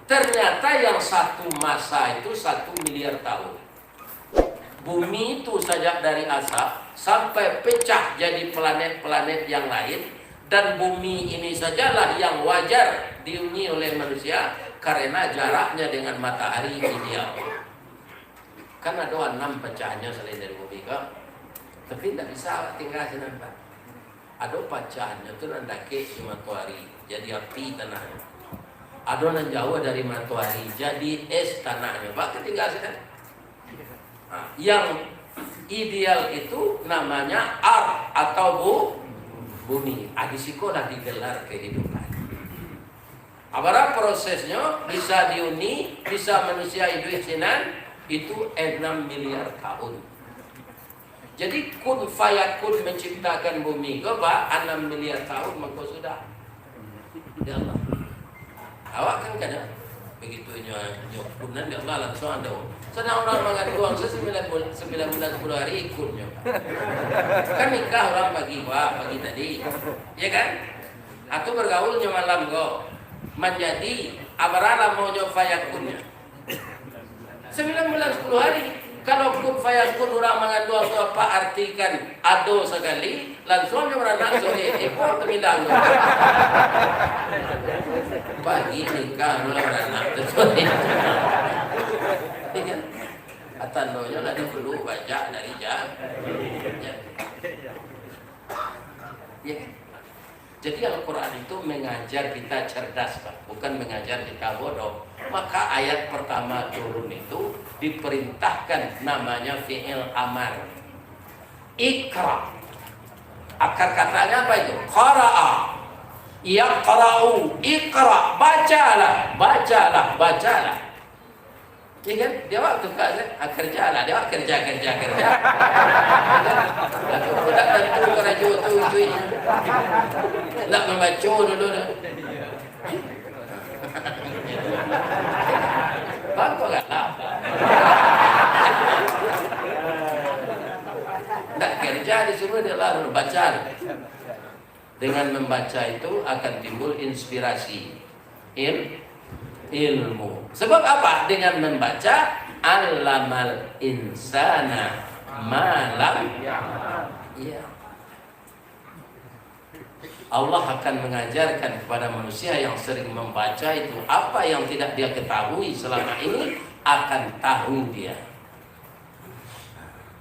Ternyata yang satu masa itu satu miliar tahun. Bumi itu sajak dari asap sampai pecah jadi planet-planet yang lain, dan bumi ini sajalah yang wajar dihuni oleh manusia karena jaraknya dengan matahari ideal. Kan ado anam pacahannyo salain dari bumi ko, tapi ndak bisa awak tingga sinan, Pak. Ado pacahannyo tu nan dakek di matoari, jadi api tanahnyo. Ado nan jauah dari matoari, jadi es tanahnyo. Baa ka tingga sinan? Nah, yang ideal itu namanya ar atau bu-, bumi. Ah, di sikolah digelar kehidupan. Abarah prosesnyo, bisa dihuni, bisa manusia iduik sinan, itu enam miliar tahun. Jadi, kun fayakun menciptakan bumi ko, ba anam miliar tahun mangko sudah. Ya Allah. Awak kan kada. Begitu inyo, inyo kun nan, ya Allah, langsuang ado. Sadang urang manganduang se-, sembilan bul-, sembilan bulan sepuluh hari ikunyo. Kan nikah urang pagi, wah, pagi tadi. Ya kan? Atau bergaulnyo malam ko. Manjadi, abarah lamonyo fayakunnyo? Sembilan bulan sepuluh hari. Kalau kun fayakun urang manganduang tu, apa artikan ado sakali, langsuang nyo baranak sore, iko tembilang tu. Pagi nikah, malam baranak tu sore. Iya kan? Tandonyo lah dahulu bajak dari ja-, ja-, iya kan? Jadi, Al-Quran itu mengajar kita cerdas, Pak, bukan mengajar kita bodoh. Maka ayat pertama turun itu diperintahkan namanya fi'il amar. Iqra. Akar katanya apa itu? Qara'a. Yaqra'u. Iqra. Bacalah. Bacalah. Bacalah. Iya kan? Di awak tu, Kak, kan? Ah, kerja lah. Di awak kerja, kerja, kerja. Aku pun tak tentu karajo tu, cuy. Nak mambaco dulu dah. Bangkok galak. Nak kerja disuruh dia lah dulu baca. Dengan membaca itu akan timbul inspirasi. Il-, ilmu. Sebab apa? Dengan membaca, allamal insana ma lam, iya. Allah akan mengajarkan kepada manusia yang sering membaca itu, apa yang tidak dia ketahui selama ini, akan tahu dia.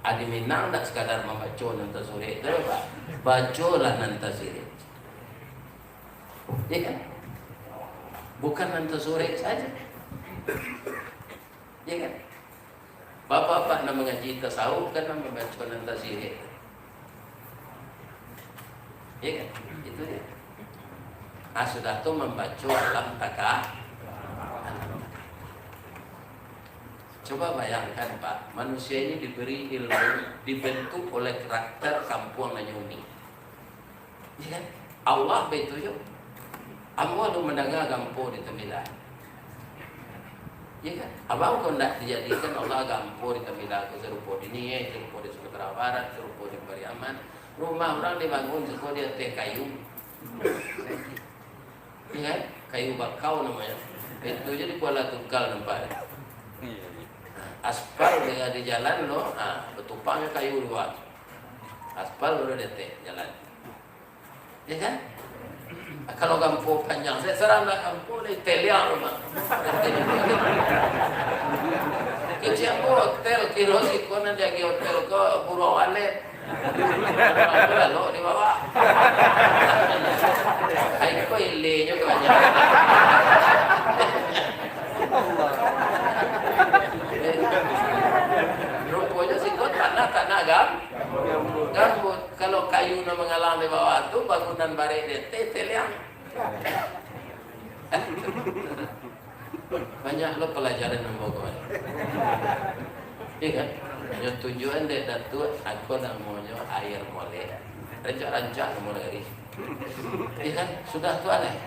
Adi Minang ndak sekadar mambaco nan tasurek tu, Pak. Bacolah nan tasirek. Ya kan? Bukan nan tasurek saja. Ya kan? Bapak-bapak nan mangaji tasawuf kan nan mambaco nan tasirih. Iya kan? Itu dia. Nah, sudah tu mambaco alam taka. Coba bayangkan, Pak, manusia ini diberi ilmu, dibentuk oleh karakter kampuang nan unik. Iya kan? Allah baitu jo. Ambo alun mandanga gampo di Tamilan. Iya kan? Abang ko ndak dijadikan Allah gampo di Tamilan ko sarupo di Nias, sarupo di Sumatera Barat, sarupo di Pariaman. Rumah urang dibangun siko di ateh kayu. Iya kan? Kayu bakau namonyo. Itu jo di Kuala Tungkal nampaknyo. Nah, aspal di, di jalan lo, ha, batumpang jo kayu dua. Aspal baru di ateh jalan. Ya kan? Kalau gampo panjang, saya serang nak gampo ni, teliang rumah. Kecil ambo hotel, kiro siko nan diagiah hotel ko buruang walet. Lalu di bawah. Ai, ko ilinyo tu aja. Ruponyo siko tanah, tanah gam-, gambut. Kalau kayu nan mangalang di bawah tu, bangunan barek di ateh, teliang. Banyak lo pelajaran nan bawa kemari. Iya kan? Nyo tunjuan dek Datuk, ako namonyo air molek. Rancak-rancak namo nagari. Iya kan? Sudah tu aneh.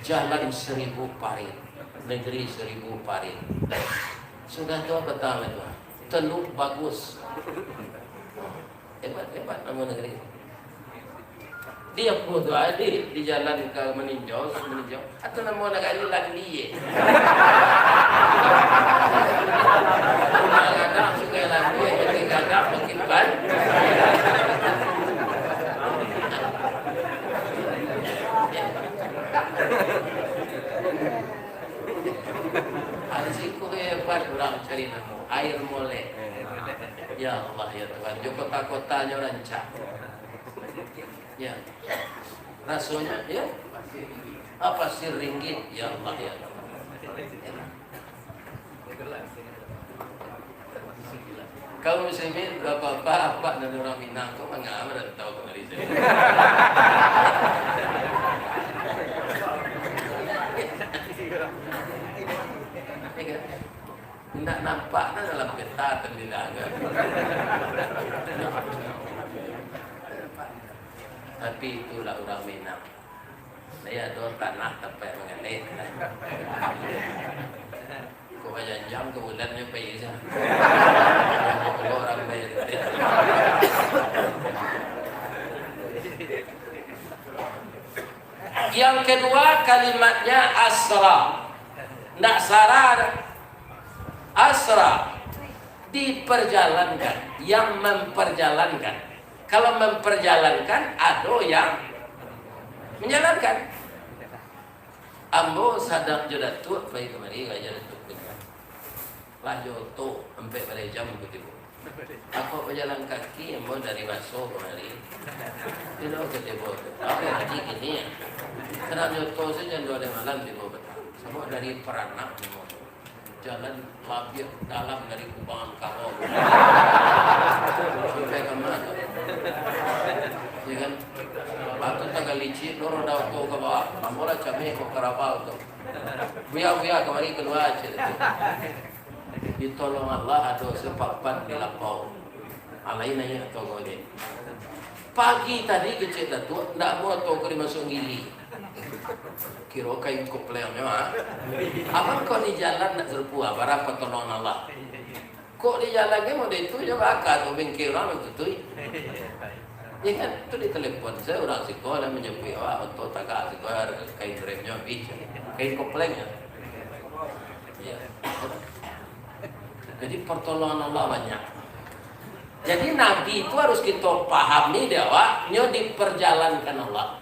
Jalan seribu parit, negeri seribu parit. Sudah tu apa tahu itu? Teluk Bagus. Hebat, hebat namo nagari. Di apo tu, ah, di, di jalan ka Maninjau, Maninjau. Atau namo nagari Landia. Rumah gadang, Sungai Landia, Bukik Gadang, Bukik Ban. Ari siko hebat urang cari namo. Air molek. Ya Allah, ya Tuhan. Jo kota-kotanyo rancak. Ya. Rasonyo, ya. Ah, Pasir Ringgit. Ya Allah, ya Tuhan. Kaum muslimin, bapak-bapak, apak nan urang Minang ko manga marantau kamari siko? Indak nampak nah dalam peta Tamilan kan? Tapi itulah urang Minang. Lai ado tanah tampek manggaleh. Kok bajanjang ka bulan nyo pai sajo. Kok urang bayar. Yang kedua, kalimatnya asra. Ndak sara. Asra. Diperjalankan. Yang memperjalankan. Kalau memperjalankan, ado yang menjalankan. Ambo sadang jo Datuak pai kamari, rajo Datuak Pinang. Lah jo oto, ampek baleh jam ka tibo. Ako bajalan kaki, ambo dari Baso kamari. Tino ka tibo tu. Apo lagi kini ya? Sadang jo oto sajo jam duo baleh malam tibo patang. Samo dari Paranak tibo tu. Jalan labiah dalam dari Kubangan Karo. Sampai ka ma tu? Ya kan? Batu tagalicik, lo roda oto ka bawah. Ambo lah cameh ko karabau tu. Buya-buya kamari kalua, cek. Ditolong Allah, ado sapapan di lapau. Alai naiak atau golek. Pagi tadi kecek Datuak, ndak amuah tu ka dimasuak gili. Kiro kain kopleng nyo, ha? Abang kok di jalan ndak sarupo, ha, bara patolongan Allah. Kok di jalan ni model itu jo baka tu, bengke urang tu tui. Ya kan? Tu ditelepon, saya urang siko lah manyabuik awak, oto tagak siko, kain remnyo habis. Kain kopleng nyo. Ya. Jadi, pertolongan Allah banyak. Jadi, Nabi itu harus kita pahami dek awak, nyo diperjalankan Allah.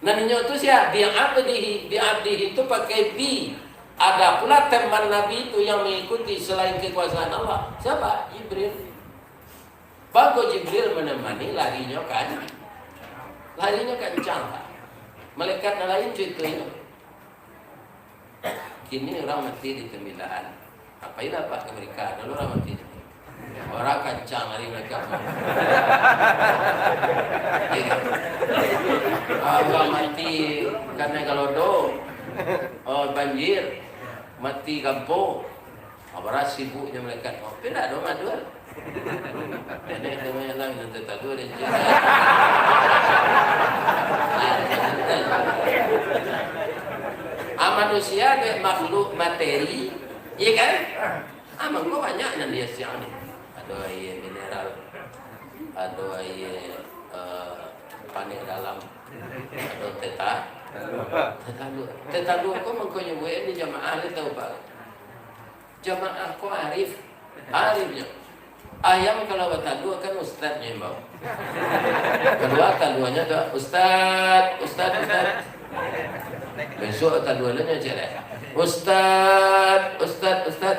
Nah, inyo tu sia? Bi'abdihi, bi'abdihi itu pakai bi. Ada pula teman Nabi itu yang mengikuti selain kekuasaan Allah. Siapa? Jibril. Bagus Jibril menemani, larinyo kan? Larinyo kancang, Pak. Malaikat nan lain ceritonyo. Kini urang mati di Tamilan. Pailah Pak ka Amerika, dulu urang mati. Urang kancang lari malaikat. Urang mati kanai galodo, oh, banjir, mati kampuang. Apo sibuknyo malaikat tu? Tapi ndak ado madual. Nenek tu main lang, nanti tadu ada je. Ah, manusia dek makhluk materi, iya kan? Ah, mangko banyak nan dia siang ni. Ado aia mineral, ado aia, eh, panek dalam, ado teta-, tetalua. Tetalua ko mangko nyo buek di jamaah ni tau, Pak. Jamaah ko arif, arifnyo. Ayam kalau batalua kan ustadnyo imbau. Kalua taluanyo tu, "Ustad, ustad, ustad." Bisuak taluanyo cek deh, "Ustad, ustad, ustad."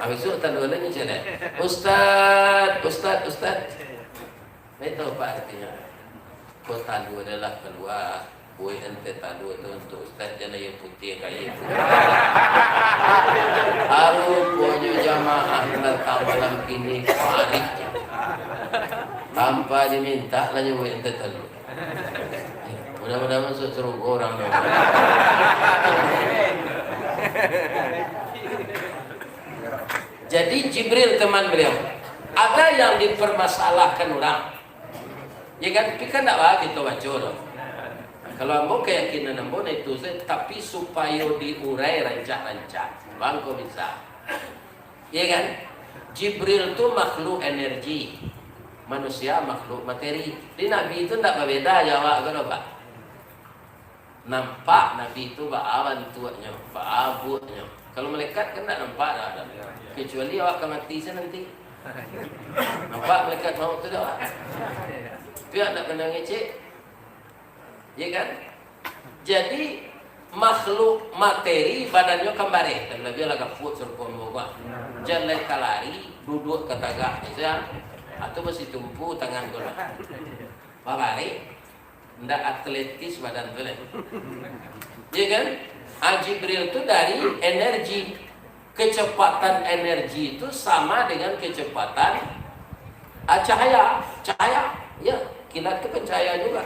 Ah, bisuak taluanyo cek deh, "Ustad, ustad, ustad." Baik tahu apa artinya? Kota dua adalah kalua, buek ente talua tu untuk ustaz, jan aia putiah ka aia putiah. Aruponyo jamaah datang malam kini, kharijnyo. Tanpa diminta lah nyo buek ente talua. Mudah-mudahan masuk surga urang tu. Jadi Jibril teman beliau. Ada yang dipermasalahkan orang. Ya kan? Tapi kan ndak baa kito baco tu. Kalau ambo keyakinan ambo nah itu sajo, tapi supayo diurai rancak-rancak. Bangko bisa. Ya kan? Jibril tu makhluk energi. Manusia makhluk materi. Di Nabi tu ndak babeda jo awak ko doh, Pak. Nampak Nabi tu baa bantuaknyo, baa bueknyo. Kalau malaikat kan ndak nampak dah, dah. Kecuali awak ka mati sajo nanti. Nampak malaikat maut tu dah, Pak? Tapi awak ndak pandang ngecek. Ya kan? Jadi, makhluk materi badannyo kambareh. Talabiah lah gapuak sarupo ambo ko. Jan lai ka lari, duduak ka tagak sajo. Atau basitumpu tangan ko lah. Babareh. Ndak atletis badan tu, leh. Ya kan? Ah, Jibril tu dari energi. Kecepatan energi itu sama dengan kecepatan, ah, cahaya. Cahaya, ya, kilat itu kan cahaya juga.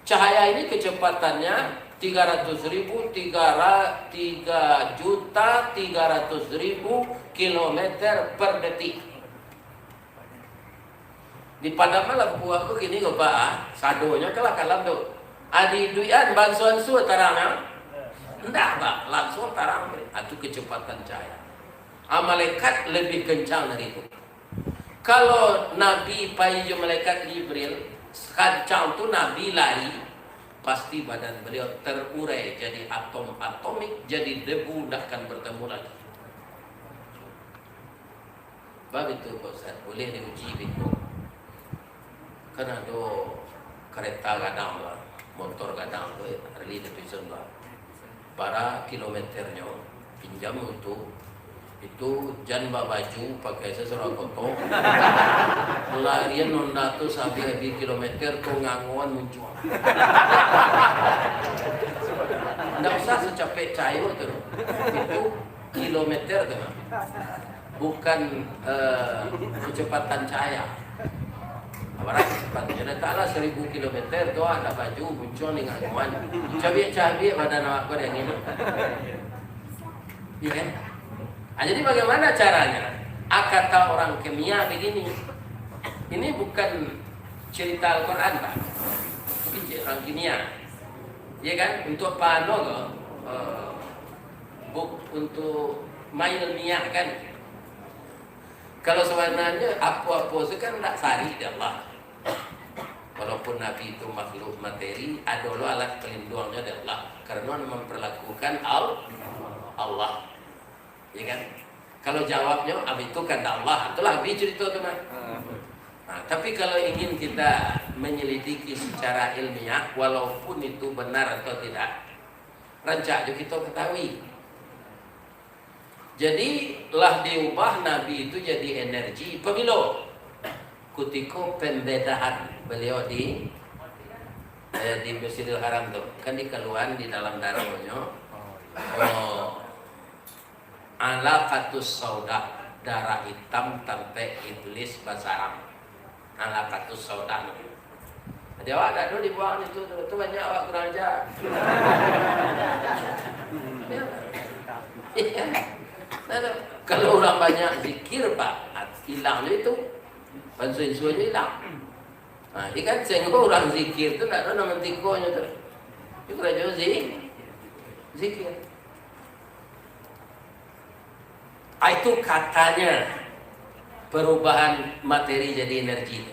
Cahaya ini kecepatannya tiga ratus ribu, tiga ra-, tiga juta tiga ratus ribu kilometer per detik. Di padam lampu aku kini ko, Pak, ah, sadonyo kalah kalam tu. Adi duitan banso-anso tarangnyo. Ndak, Pak, langsung tarang. Atu kecepatan cahaya. Ah, malaikat lebih kencang dari itu. Kalau Nabi pai jo malaikat Jibril, kancang tu Nabi lari, pasti badan beliau terurai jadi atom-atomik, jadi debu, ndak akan bertemu lagi. Bab itu, Pak Ustaz, boleh diuji beko. Kan ado kareta gadang tu, motor gadang tu, eh, Harley Davidson tu. Bara kilometernyo, pinjam tu, itu jan babaju, pakai sasurang koto. Larian Honda tu sahabih-habih kilometer tu ngangoan muncuang. Ndak usah sacapek cahayo tu. Itu kilometer tu, nah. Bukan, eh, kecepatan cahaya. Abarah kecepatan cahaya. Letaklah seribu kilometer tu, ada baju, muncuang dengan kuman. Cabiak-cabiak badan awak ko dek angin. Iya kan? Ah, jadi bagaimana caranya? Ah, kata orang kimia begini. Ini bukan cerita Al-Quran, Pak. Ini cerita orang kimia. Iya kan? Untuk apa anu ko, eh, buk-, untuk mailmiah kan. Kalau sabananyo apo-apo tu kan ndak sari di Allah. Walaupun Nabi itu makhluk materi, ado lo alat palinduangnyo di Allah. Karano mamparlakukan Al-, Allah. Ya kan? Kalau jawabnyo, "Ah, itu kandak Allah." Itulah habis cerita tu, nah. Nah, tapi kalau ingin kita menyelidiki secara ilmiah, walaupun itu benar atau tidak, rancak jo kito ketahui. Jadi, lah diubah Nabi itu jadi energi. Pabilo? Kutiko pembedahan beliau di, eh, di Masjidil Haram tu. Kan dikaluan di dalam daronyo. Oh. Alaqatus sauda, darah hitam tampek iblis basarang. Alaqatus sauda. Jadi awak dak ado dibuang itu tu. Tu banyak awak kurang ajar. Ya. Iya. Nah, tu. Kalau urang banyak zikir, Pak, hilang je itu. Banso-inso je hilang. Nah, jadi kan sehingga urang zikir tu dak ado nan mantikonyo tu. Itu karajo zi-, zikir. Ah, itu katanya perubahan materi jadi energi.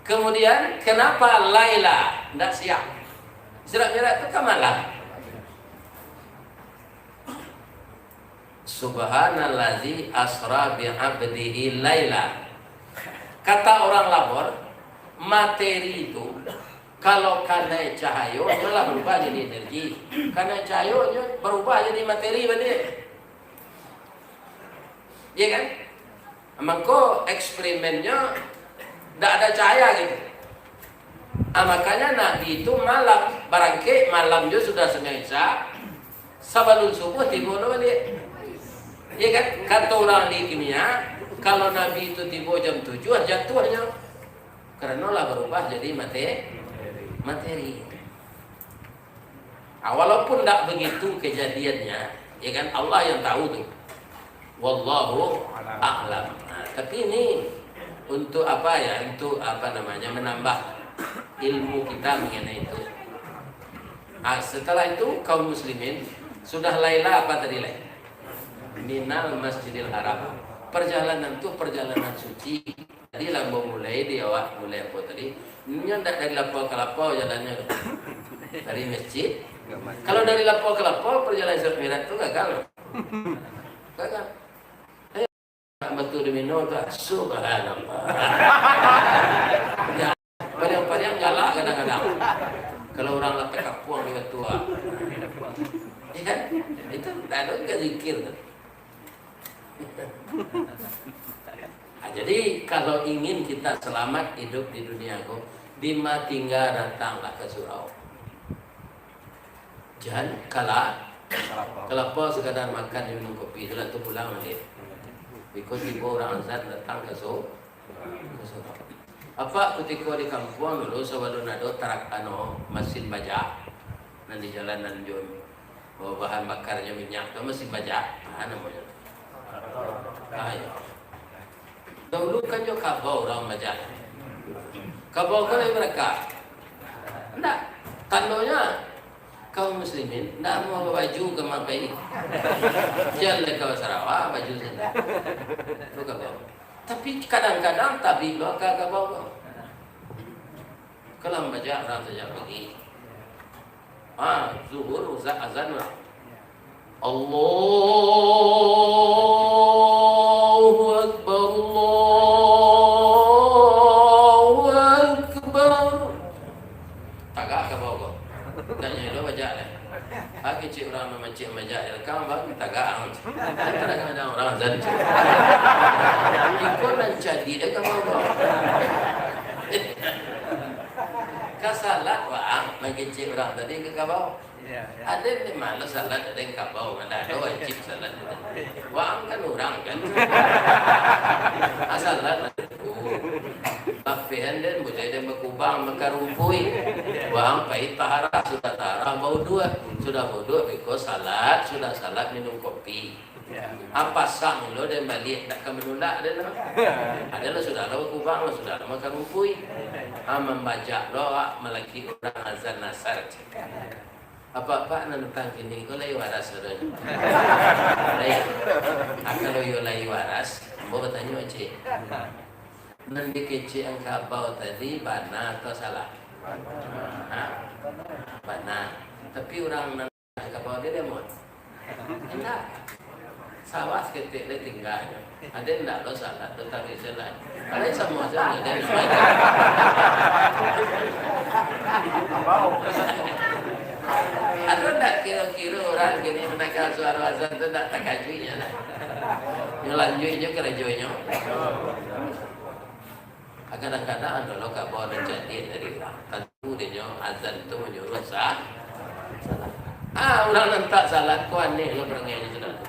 Kemudian, kenapa laila, ndak siang? Isra Mi'raj itu kan malam. Subhanallazi asra bi abdihi laila. Kata orang Labor, materi itu kalau kanai cahayo, nyo lah barubah jadi energi. Kanai cahayo, nyo barubah jadi materi baliak. Iya kan? Mangko eksperimennya ndak ada cahaya gitu. Ah, makanya Nabi itu malam, barangkek malam jo sudah sumbayang Isya, sabalun subuh tibo lo baliak. Iya kan? Kata orang ahli kimia, kalau Nabi itu tibo jam tujuh, jatuhnyo. Karena lah barubah jadi mate-, materi. Ah, walaupun ndak begitu kejadiannya, ya kan, Allah yang tahu tu. Wallahu a'lam. Nah, tapi ini untuk apa ya? Untuk apa namanya, menambah ilmu kita mengenai itu. Ah, setelah itu kaum muslimin sudah laila apa tadi lai? Minal Masjidil Haram. Perjalanan tu perjalanan suci. Tadi lah mau mulai di awak, mulai apo tadi? Inyo ndak dari lapau ka lapau jalannyo tu. Dari masjid. Kalau dari lapau ka lapau, perjalanan Isra Mi'raj tu gagal. Gagal. Eh, batu domino tu, subhanallah. Ya, pariang-pariang galak kadang-kadang. Kalau urang lah takapuang di batu, ah. Ya kan? Itu ndak ado ka zikir tu. Nah, jadi, kalau ingin kita selamat hidup di dunia ko, dima tingga datanglah ka surau. Jan kala-, kalapau, sekadar makan, minum kopi, sudah tu pulang baliak. Biko tibo urang azan datang ka su-, ka surau. Apak kutiko di kampuang dulu, sabalun ado tarak, ano, masin bajak, nan di jalanan jo bahan bakarnyo minyak tu, masin bajak, ah, namonyo. Ah, iyo. Dahulu kan jo kabau urang bajak. Kabau ko lai baraka? Ndak. Tandonyo, kaum muslimin ndak mau babaju ka makai. Jan lai ka Sarawak, baju sandal. Tu kabau. Tapi kadang-kadang tabik lo ka kabau ko. Kalau bajak, urang tajak pagi. Ha, zuhur, uza-, azan lah. Allahu Akbar, Allahu Akbar. Tagak kabau ko? Tanyo lo bajak lah. Ha, kecek urang mamancik majak, rekam bang, tagak ang. Kadang-kadang urang azan. Iko nan cadiak kabau ko. Ka salat, wah, mangecek urang tadi ka kabau. Iyo, iyo. Aden ni malas salat, aden kabau, ndak ado wajib salat. Wah, kan urang, kan. Ah, salat, oh. Lapihan den, buliah den bakubang, bakarumpui. Wah, pai taharah, sudah taharah, bauduak. Sudah bauduak, biko salat, sudah salat, minum kopi. Ya. Ah, pasang lo den baliak, ndak ka manulak den lo. Aden lo sudah lo bakubang lo, sudah lo makarumpui. Ah, mambajak lo awak malaki urang azan asar. Apak-apak nan datang kini ko lai waras adonyo. Lai. Ah, kalau iyo lai waras, ambo batanyo, cek. Nan dikecek ang kabau tadi bana atau salah? Ha? Bana. Tapi urang nan kabau dia, dia mau? Indak. Sawah saketek lai tingganyo. Aden ndak lo salat, tu taruih salat. Kalau samo sajo, aden ndak. Ado ndak kiro-kiro urang kini mandanga suaro azan tu ndak takajuiknyo lah? Nyo lanjuiknyo karajonyo. Kadang-kadang ado lo kabau nan cadiak dari urang. Tantu dinyo azan tu manyuruah sa-, salat. Ah, urang nan tak salat ko aneh lo parangainyo sudah tu.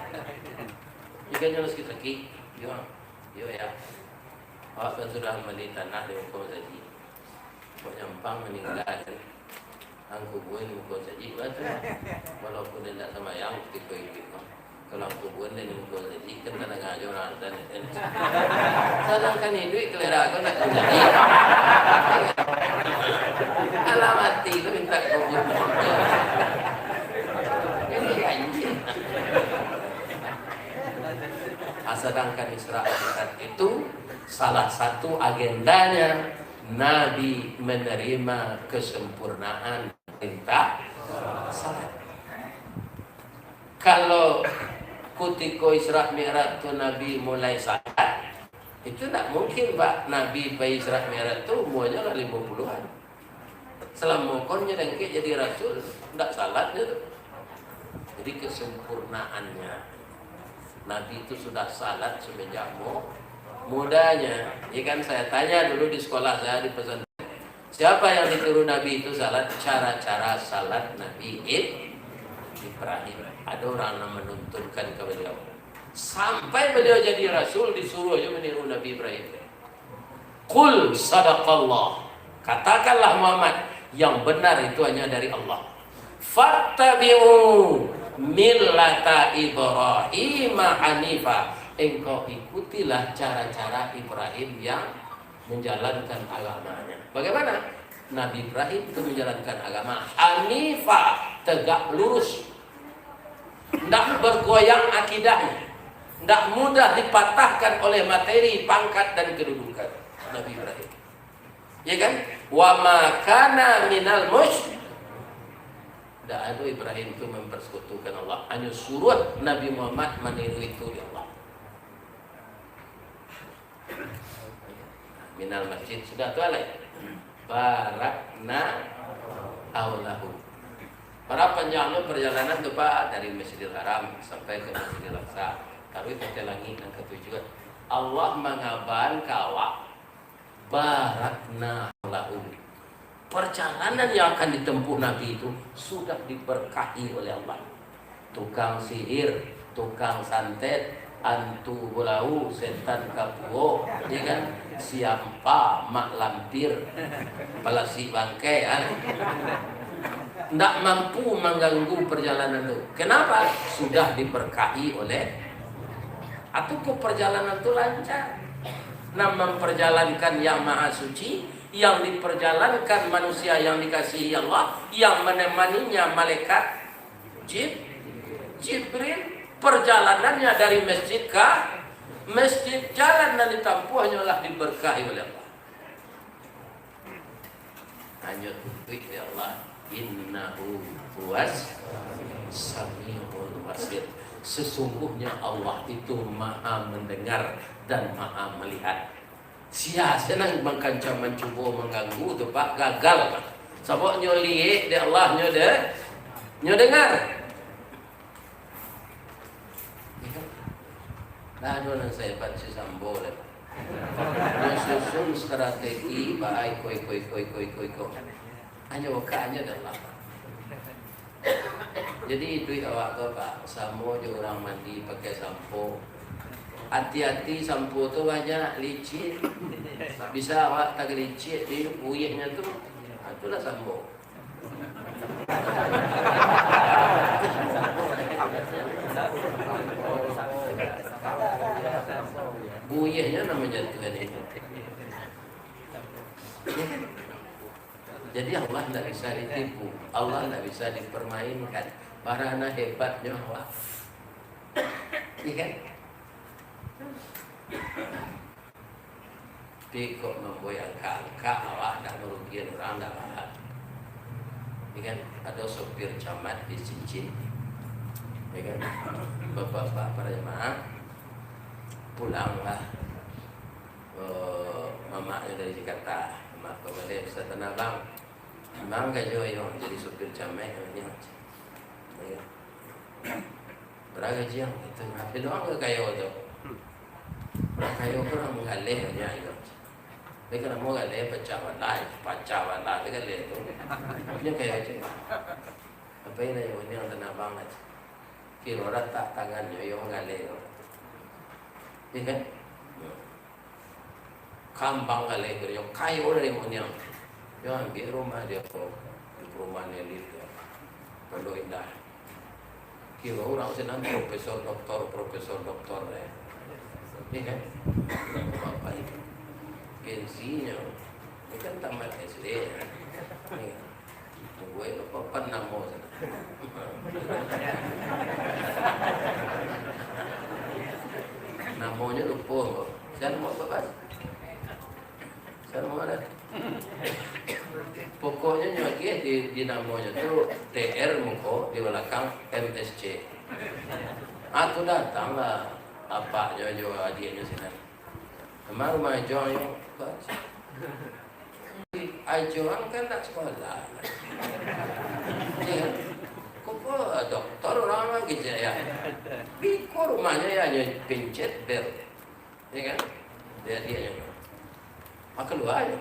Ikan nyo lah sakik-sakik. Yo, yo ya. Awak kan sudah mambali tanah di muko masajik. Kok nyampang maningga kan? Ang kubua di muko masajik lah tu. Walaupun indak sambayang, kutiko iduik mah. Kalau ang kubua di muko masajik, kan tadanga jo urang azan, kan? Sadangkan iduik, kalera ko ndak ka masajik. Alah mati ko minta kubua. Jadi anjing. Ah, sadangkan Isra Mi'raj itu salah satu agendanya Nabi menerima kesempurnaan perintah salat. Kalau kutiko Isra Mi'raj tu Nabi mulai salat, itu ndak mungkin, Pak, Nabi pai Isra Mi'raj tu umuanyo lah limo puluhan. Salamo ko nyo dangkek jadi rasul, ndak salat nyo tu. Jadi kesempurnaannya, Nabi itu sudah salat semenjak mu-, mudanya. Ya kan, saya tanya dulu di sekolah saya di pesantren, siapa yang ditiru Nabi itu salat? Cara-cara salat Nabi Ib-, Ibrahim. Ada orang yang menuntunkan ke beliau. Sampai beliau jadi rasul, disuruh je meniru Nabi Ibrahim. Qul sadaqallah. Katakanlah Muhammad, yang benar itu hanya dari Allah. Fattabi'u millata Ibrahim hanifa. Engkau ikutilah cara-cara Ibrahim yang menjalankan agamanya. Bagaimana? Nabi Ibrahim itu menjalankan agama hanifa, tegak lurus. Ndak bergoyang akidahnya. Ndak mudah dipatahkan oleh materi, pangkat, dan kedudukan Nabi Ibrahim. Ya kan? Wa ma kana minal musyrik. Ndak ado Ibrahim tu mempersekutukan Allah. Hanyo suruah Nabi Muhammad maniru itu di Allah. Minal masjid, sudah tu alai. Barakna haulahu. Bara panjang lo perjalanan tu, Pak, dari Masjidil Haram sampai ke Masjidil Aqsa. Taruih ka ateh langik nan katujuah. Allah mangabakan ka awak, barakna haulahu. Perjalanan yang akan ditempuh Nabi itu sudah diberkahi oleh Allah. Tukang sihir, tukang santet, antu bulau, setan kapuo, ya kan? Siampa, mak lampir, palasik bangkai, kan? Ndak mampu mangganggu perjalanan tu. Kenapa? Sudah diberkahi oleh, atau ko perjalanan tu lancar. Nah, memperjalankan yang maha suci, yang diperjalankan manusia yang dikasihi Allah, yang menemaninya malaikat Jib-, Jibril, perjalanannya dari masjid ka masjid, jalan nan ditampuh hanyolah diberkahi oleh Allah. Hanyo tuntuik dek Allah, "Innahu huwas samiul basir." Sesungguhnya Allah itu Maha Mendengar dan Maha Melihat. Sia, sia nan mangkancang mancubo mangganggu tu, Pak, gagal, Pak. Sabab nyo liek dek Allah, nyo de-, nyo dengar. Ndak ado nan sahebat si Sambo lai. Nyo susun strategi, ba, iko, iko, iko. Hanyo bukanyo dah lah. Jadi, iduik awak ko, Pak, samo jo urang mandi pakai sampo. Ati-ati, sampo tu banyak licin. Bisa awak tagalicik di buihnyo tu, ha, itulah sampo. Buihnyo namonyo tu tadi. Jadi Allah ndak bisa ditipu, Allah ndak bisa dipermainkan. Bara nan hebatnyo Allah. Iya kan? Tapi kok mambuek angka-angka, awak ndak marugian urang, ndak lah. Iya kan? Ado sopir camat di Sincin. Iya kan? Bapak-bapak para jamaah, pulanglah, eh, mamaknyo dari Jakarta. Mamak ko baliak, "Ustaz Tanah Abang, Abang karajo iyo jadi sopir camat nyo." Iya. "Bara gaji ang?" Itu, "Apo doang ka kayo tu? Urang kayo ko urang manggaleh nyo," iyo. "Tapi kanamo galeh, pacah bana, pacah bana tu galeh tu. Nyo kayo ajo." "Apo nan iyo, Tanah Abang?" Kiro ratak tangannyo iyo manggaleh tu. Iya kan? Kambang galeh, kayo dari monyang. Yo ambiak rumah dia ko, di perumahan elit tu, Pondok Indah. Kiro urang sinan profesor doktor, profesor doktor, eh. Iya kan? Bapak itu. Gengsinyo. Ini kan tamat S D, ya. Iya. Gue lupa apa namo sinan. Namonyo lupo. Sinan namo apa, Bas? Sinan namo mana? Pokoknyo nyo agiah di, di namonyo tu T R muko di balakang M S C. Ah, tu datanglah apaknyo jo adiaknyo sinan. Emang rumah Joang yo, Bas? Ajo ang kan nak sekolah. Ya. Kok doktor orang lagi je ya. Biko rumahnya ya, hanya pencet bel. Ya kan? Dia dia yang. Maka keluar aja.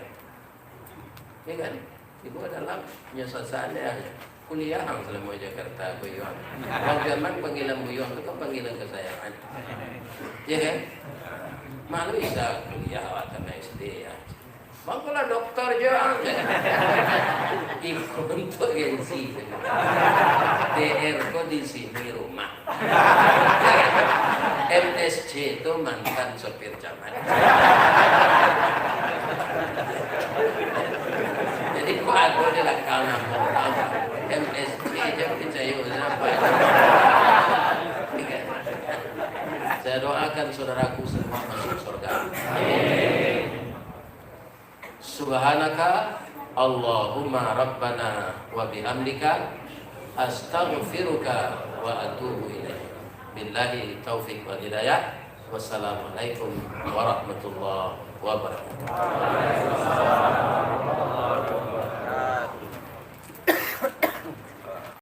Ya kan? Ibu dalam nyesal saja. Kuliah ang selama Jakarta, Buyuang. Bang Firman panggilan Buyuang tu kan panggilan kesayangan. Ya kan? Malu bisa kuliah awak tamat S D ya. Bang, kalau doktor jo ang. Iko untuk gengsi. T R ko di sini rumah. M S C tu mantan sopir camat. Jadi, ko ado di lakang namo urang. M S C je picayo, siapa? Saya doakan saudaraku semua masuk surga. Amin. Subhanaka Allahumma Rabbana wa bihamdika, astaghfiruka wa atubu ilaik. Billahi taufik wal hidayah. Wassalamualaikum warahmatullahi wabarakatuh.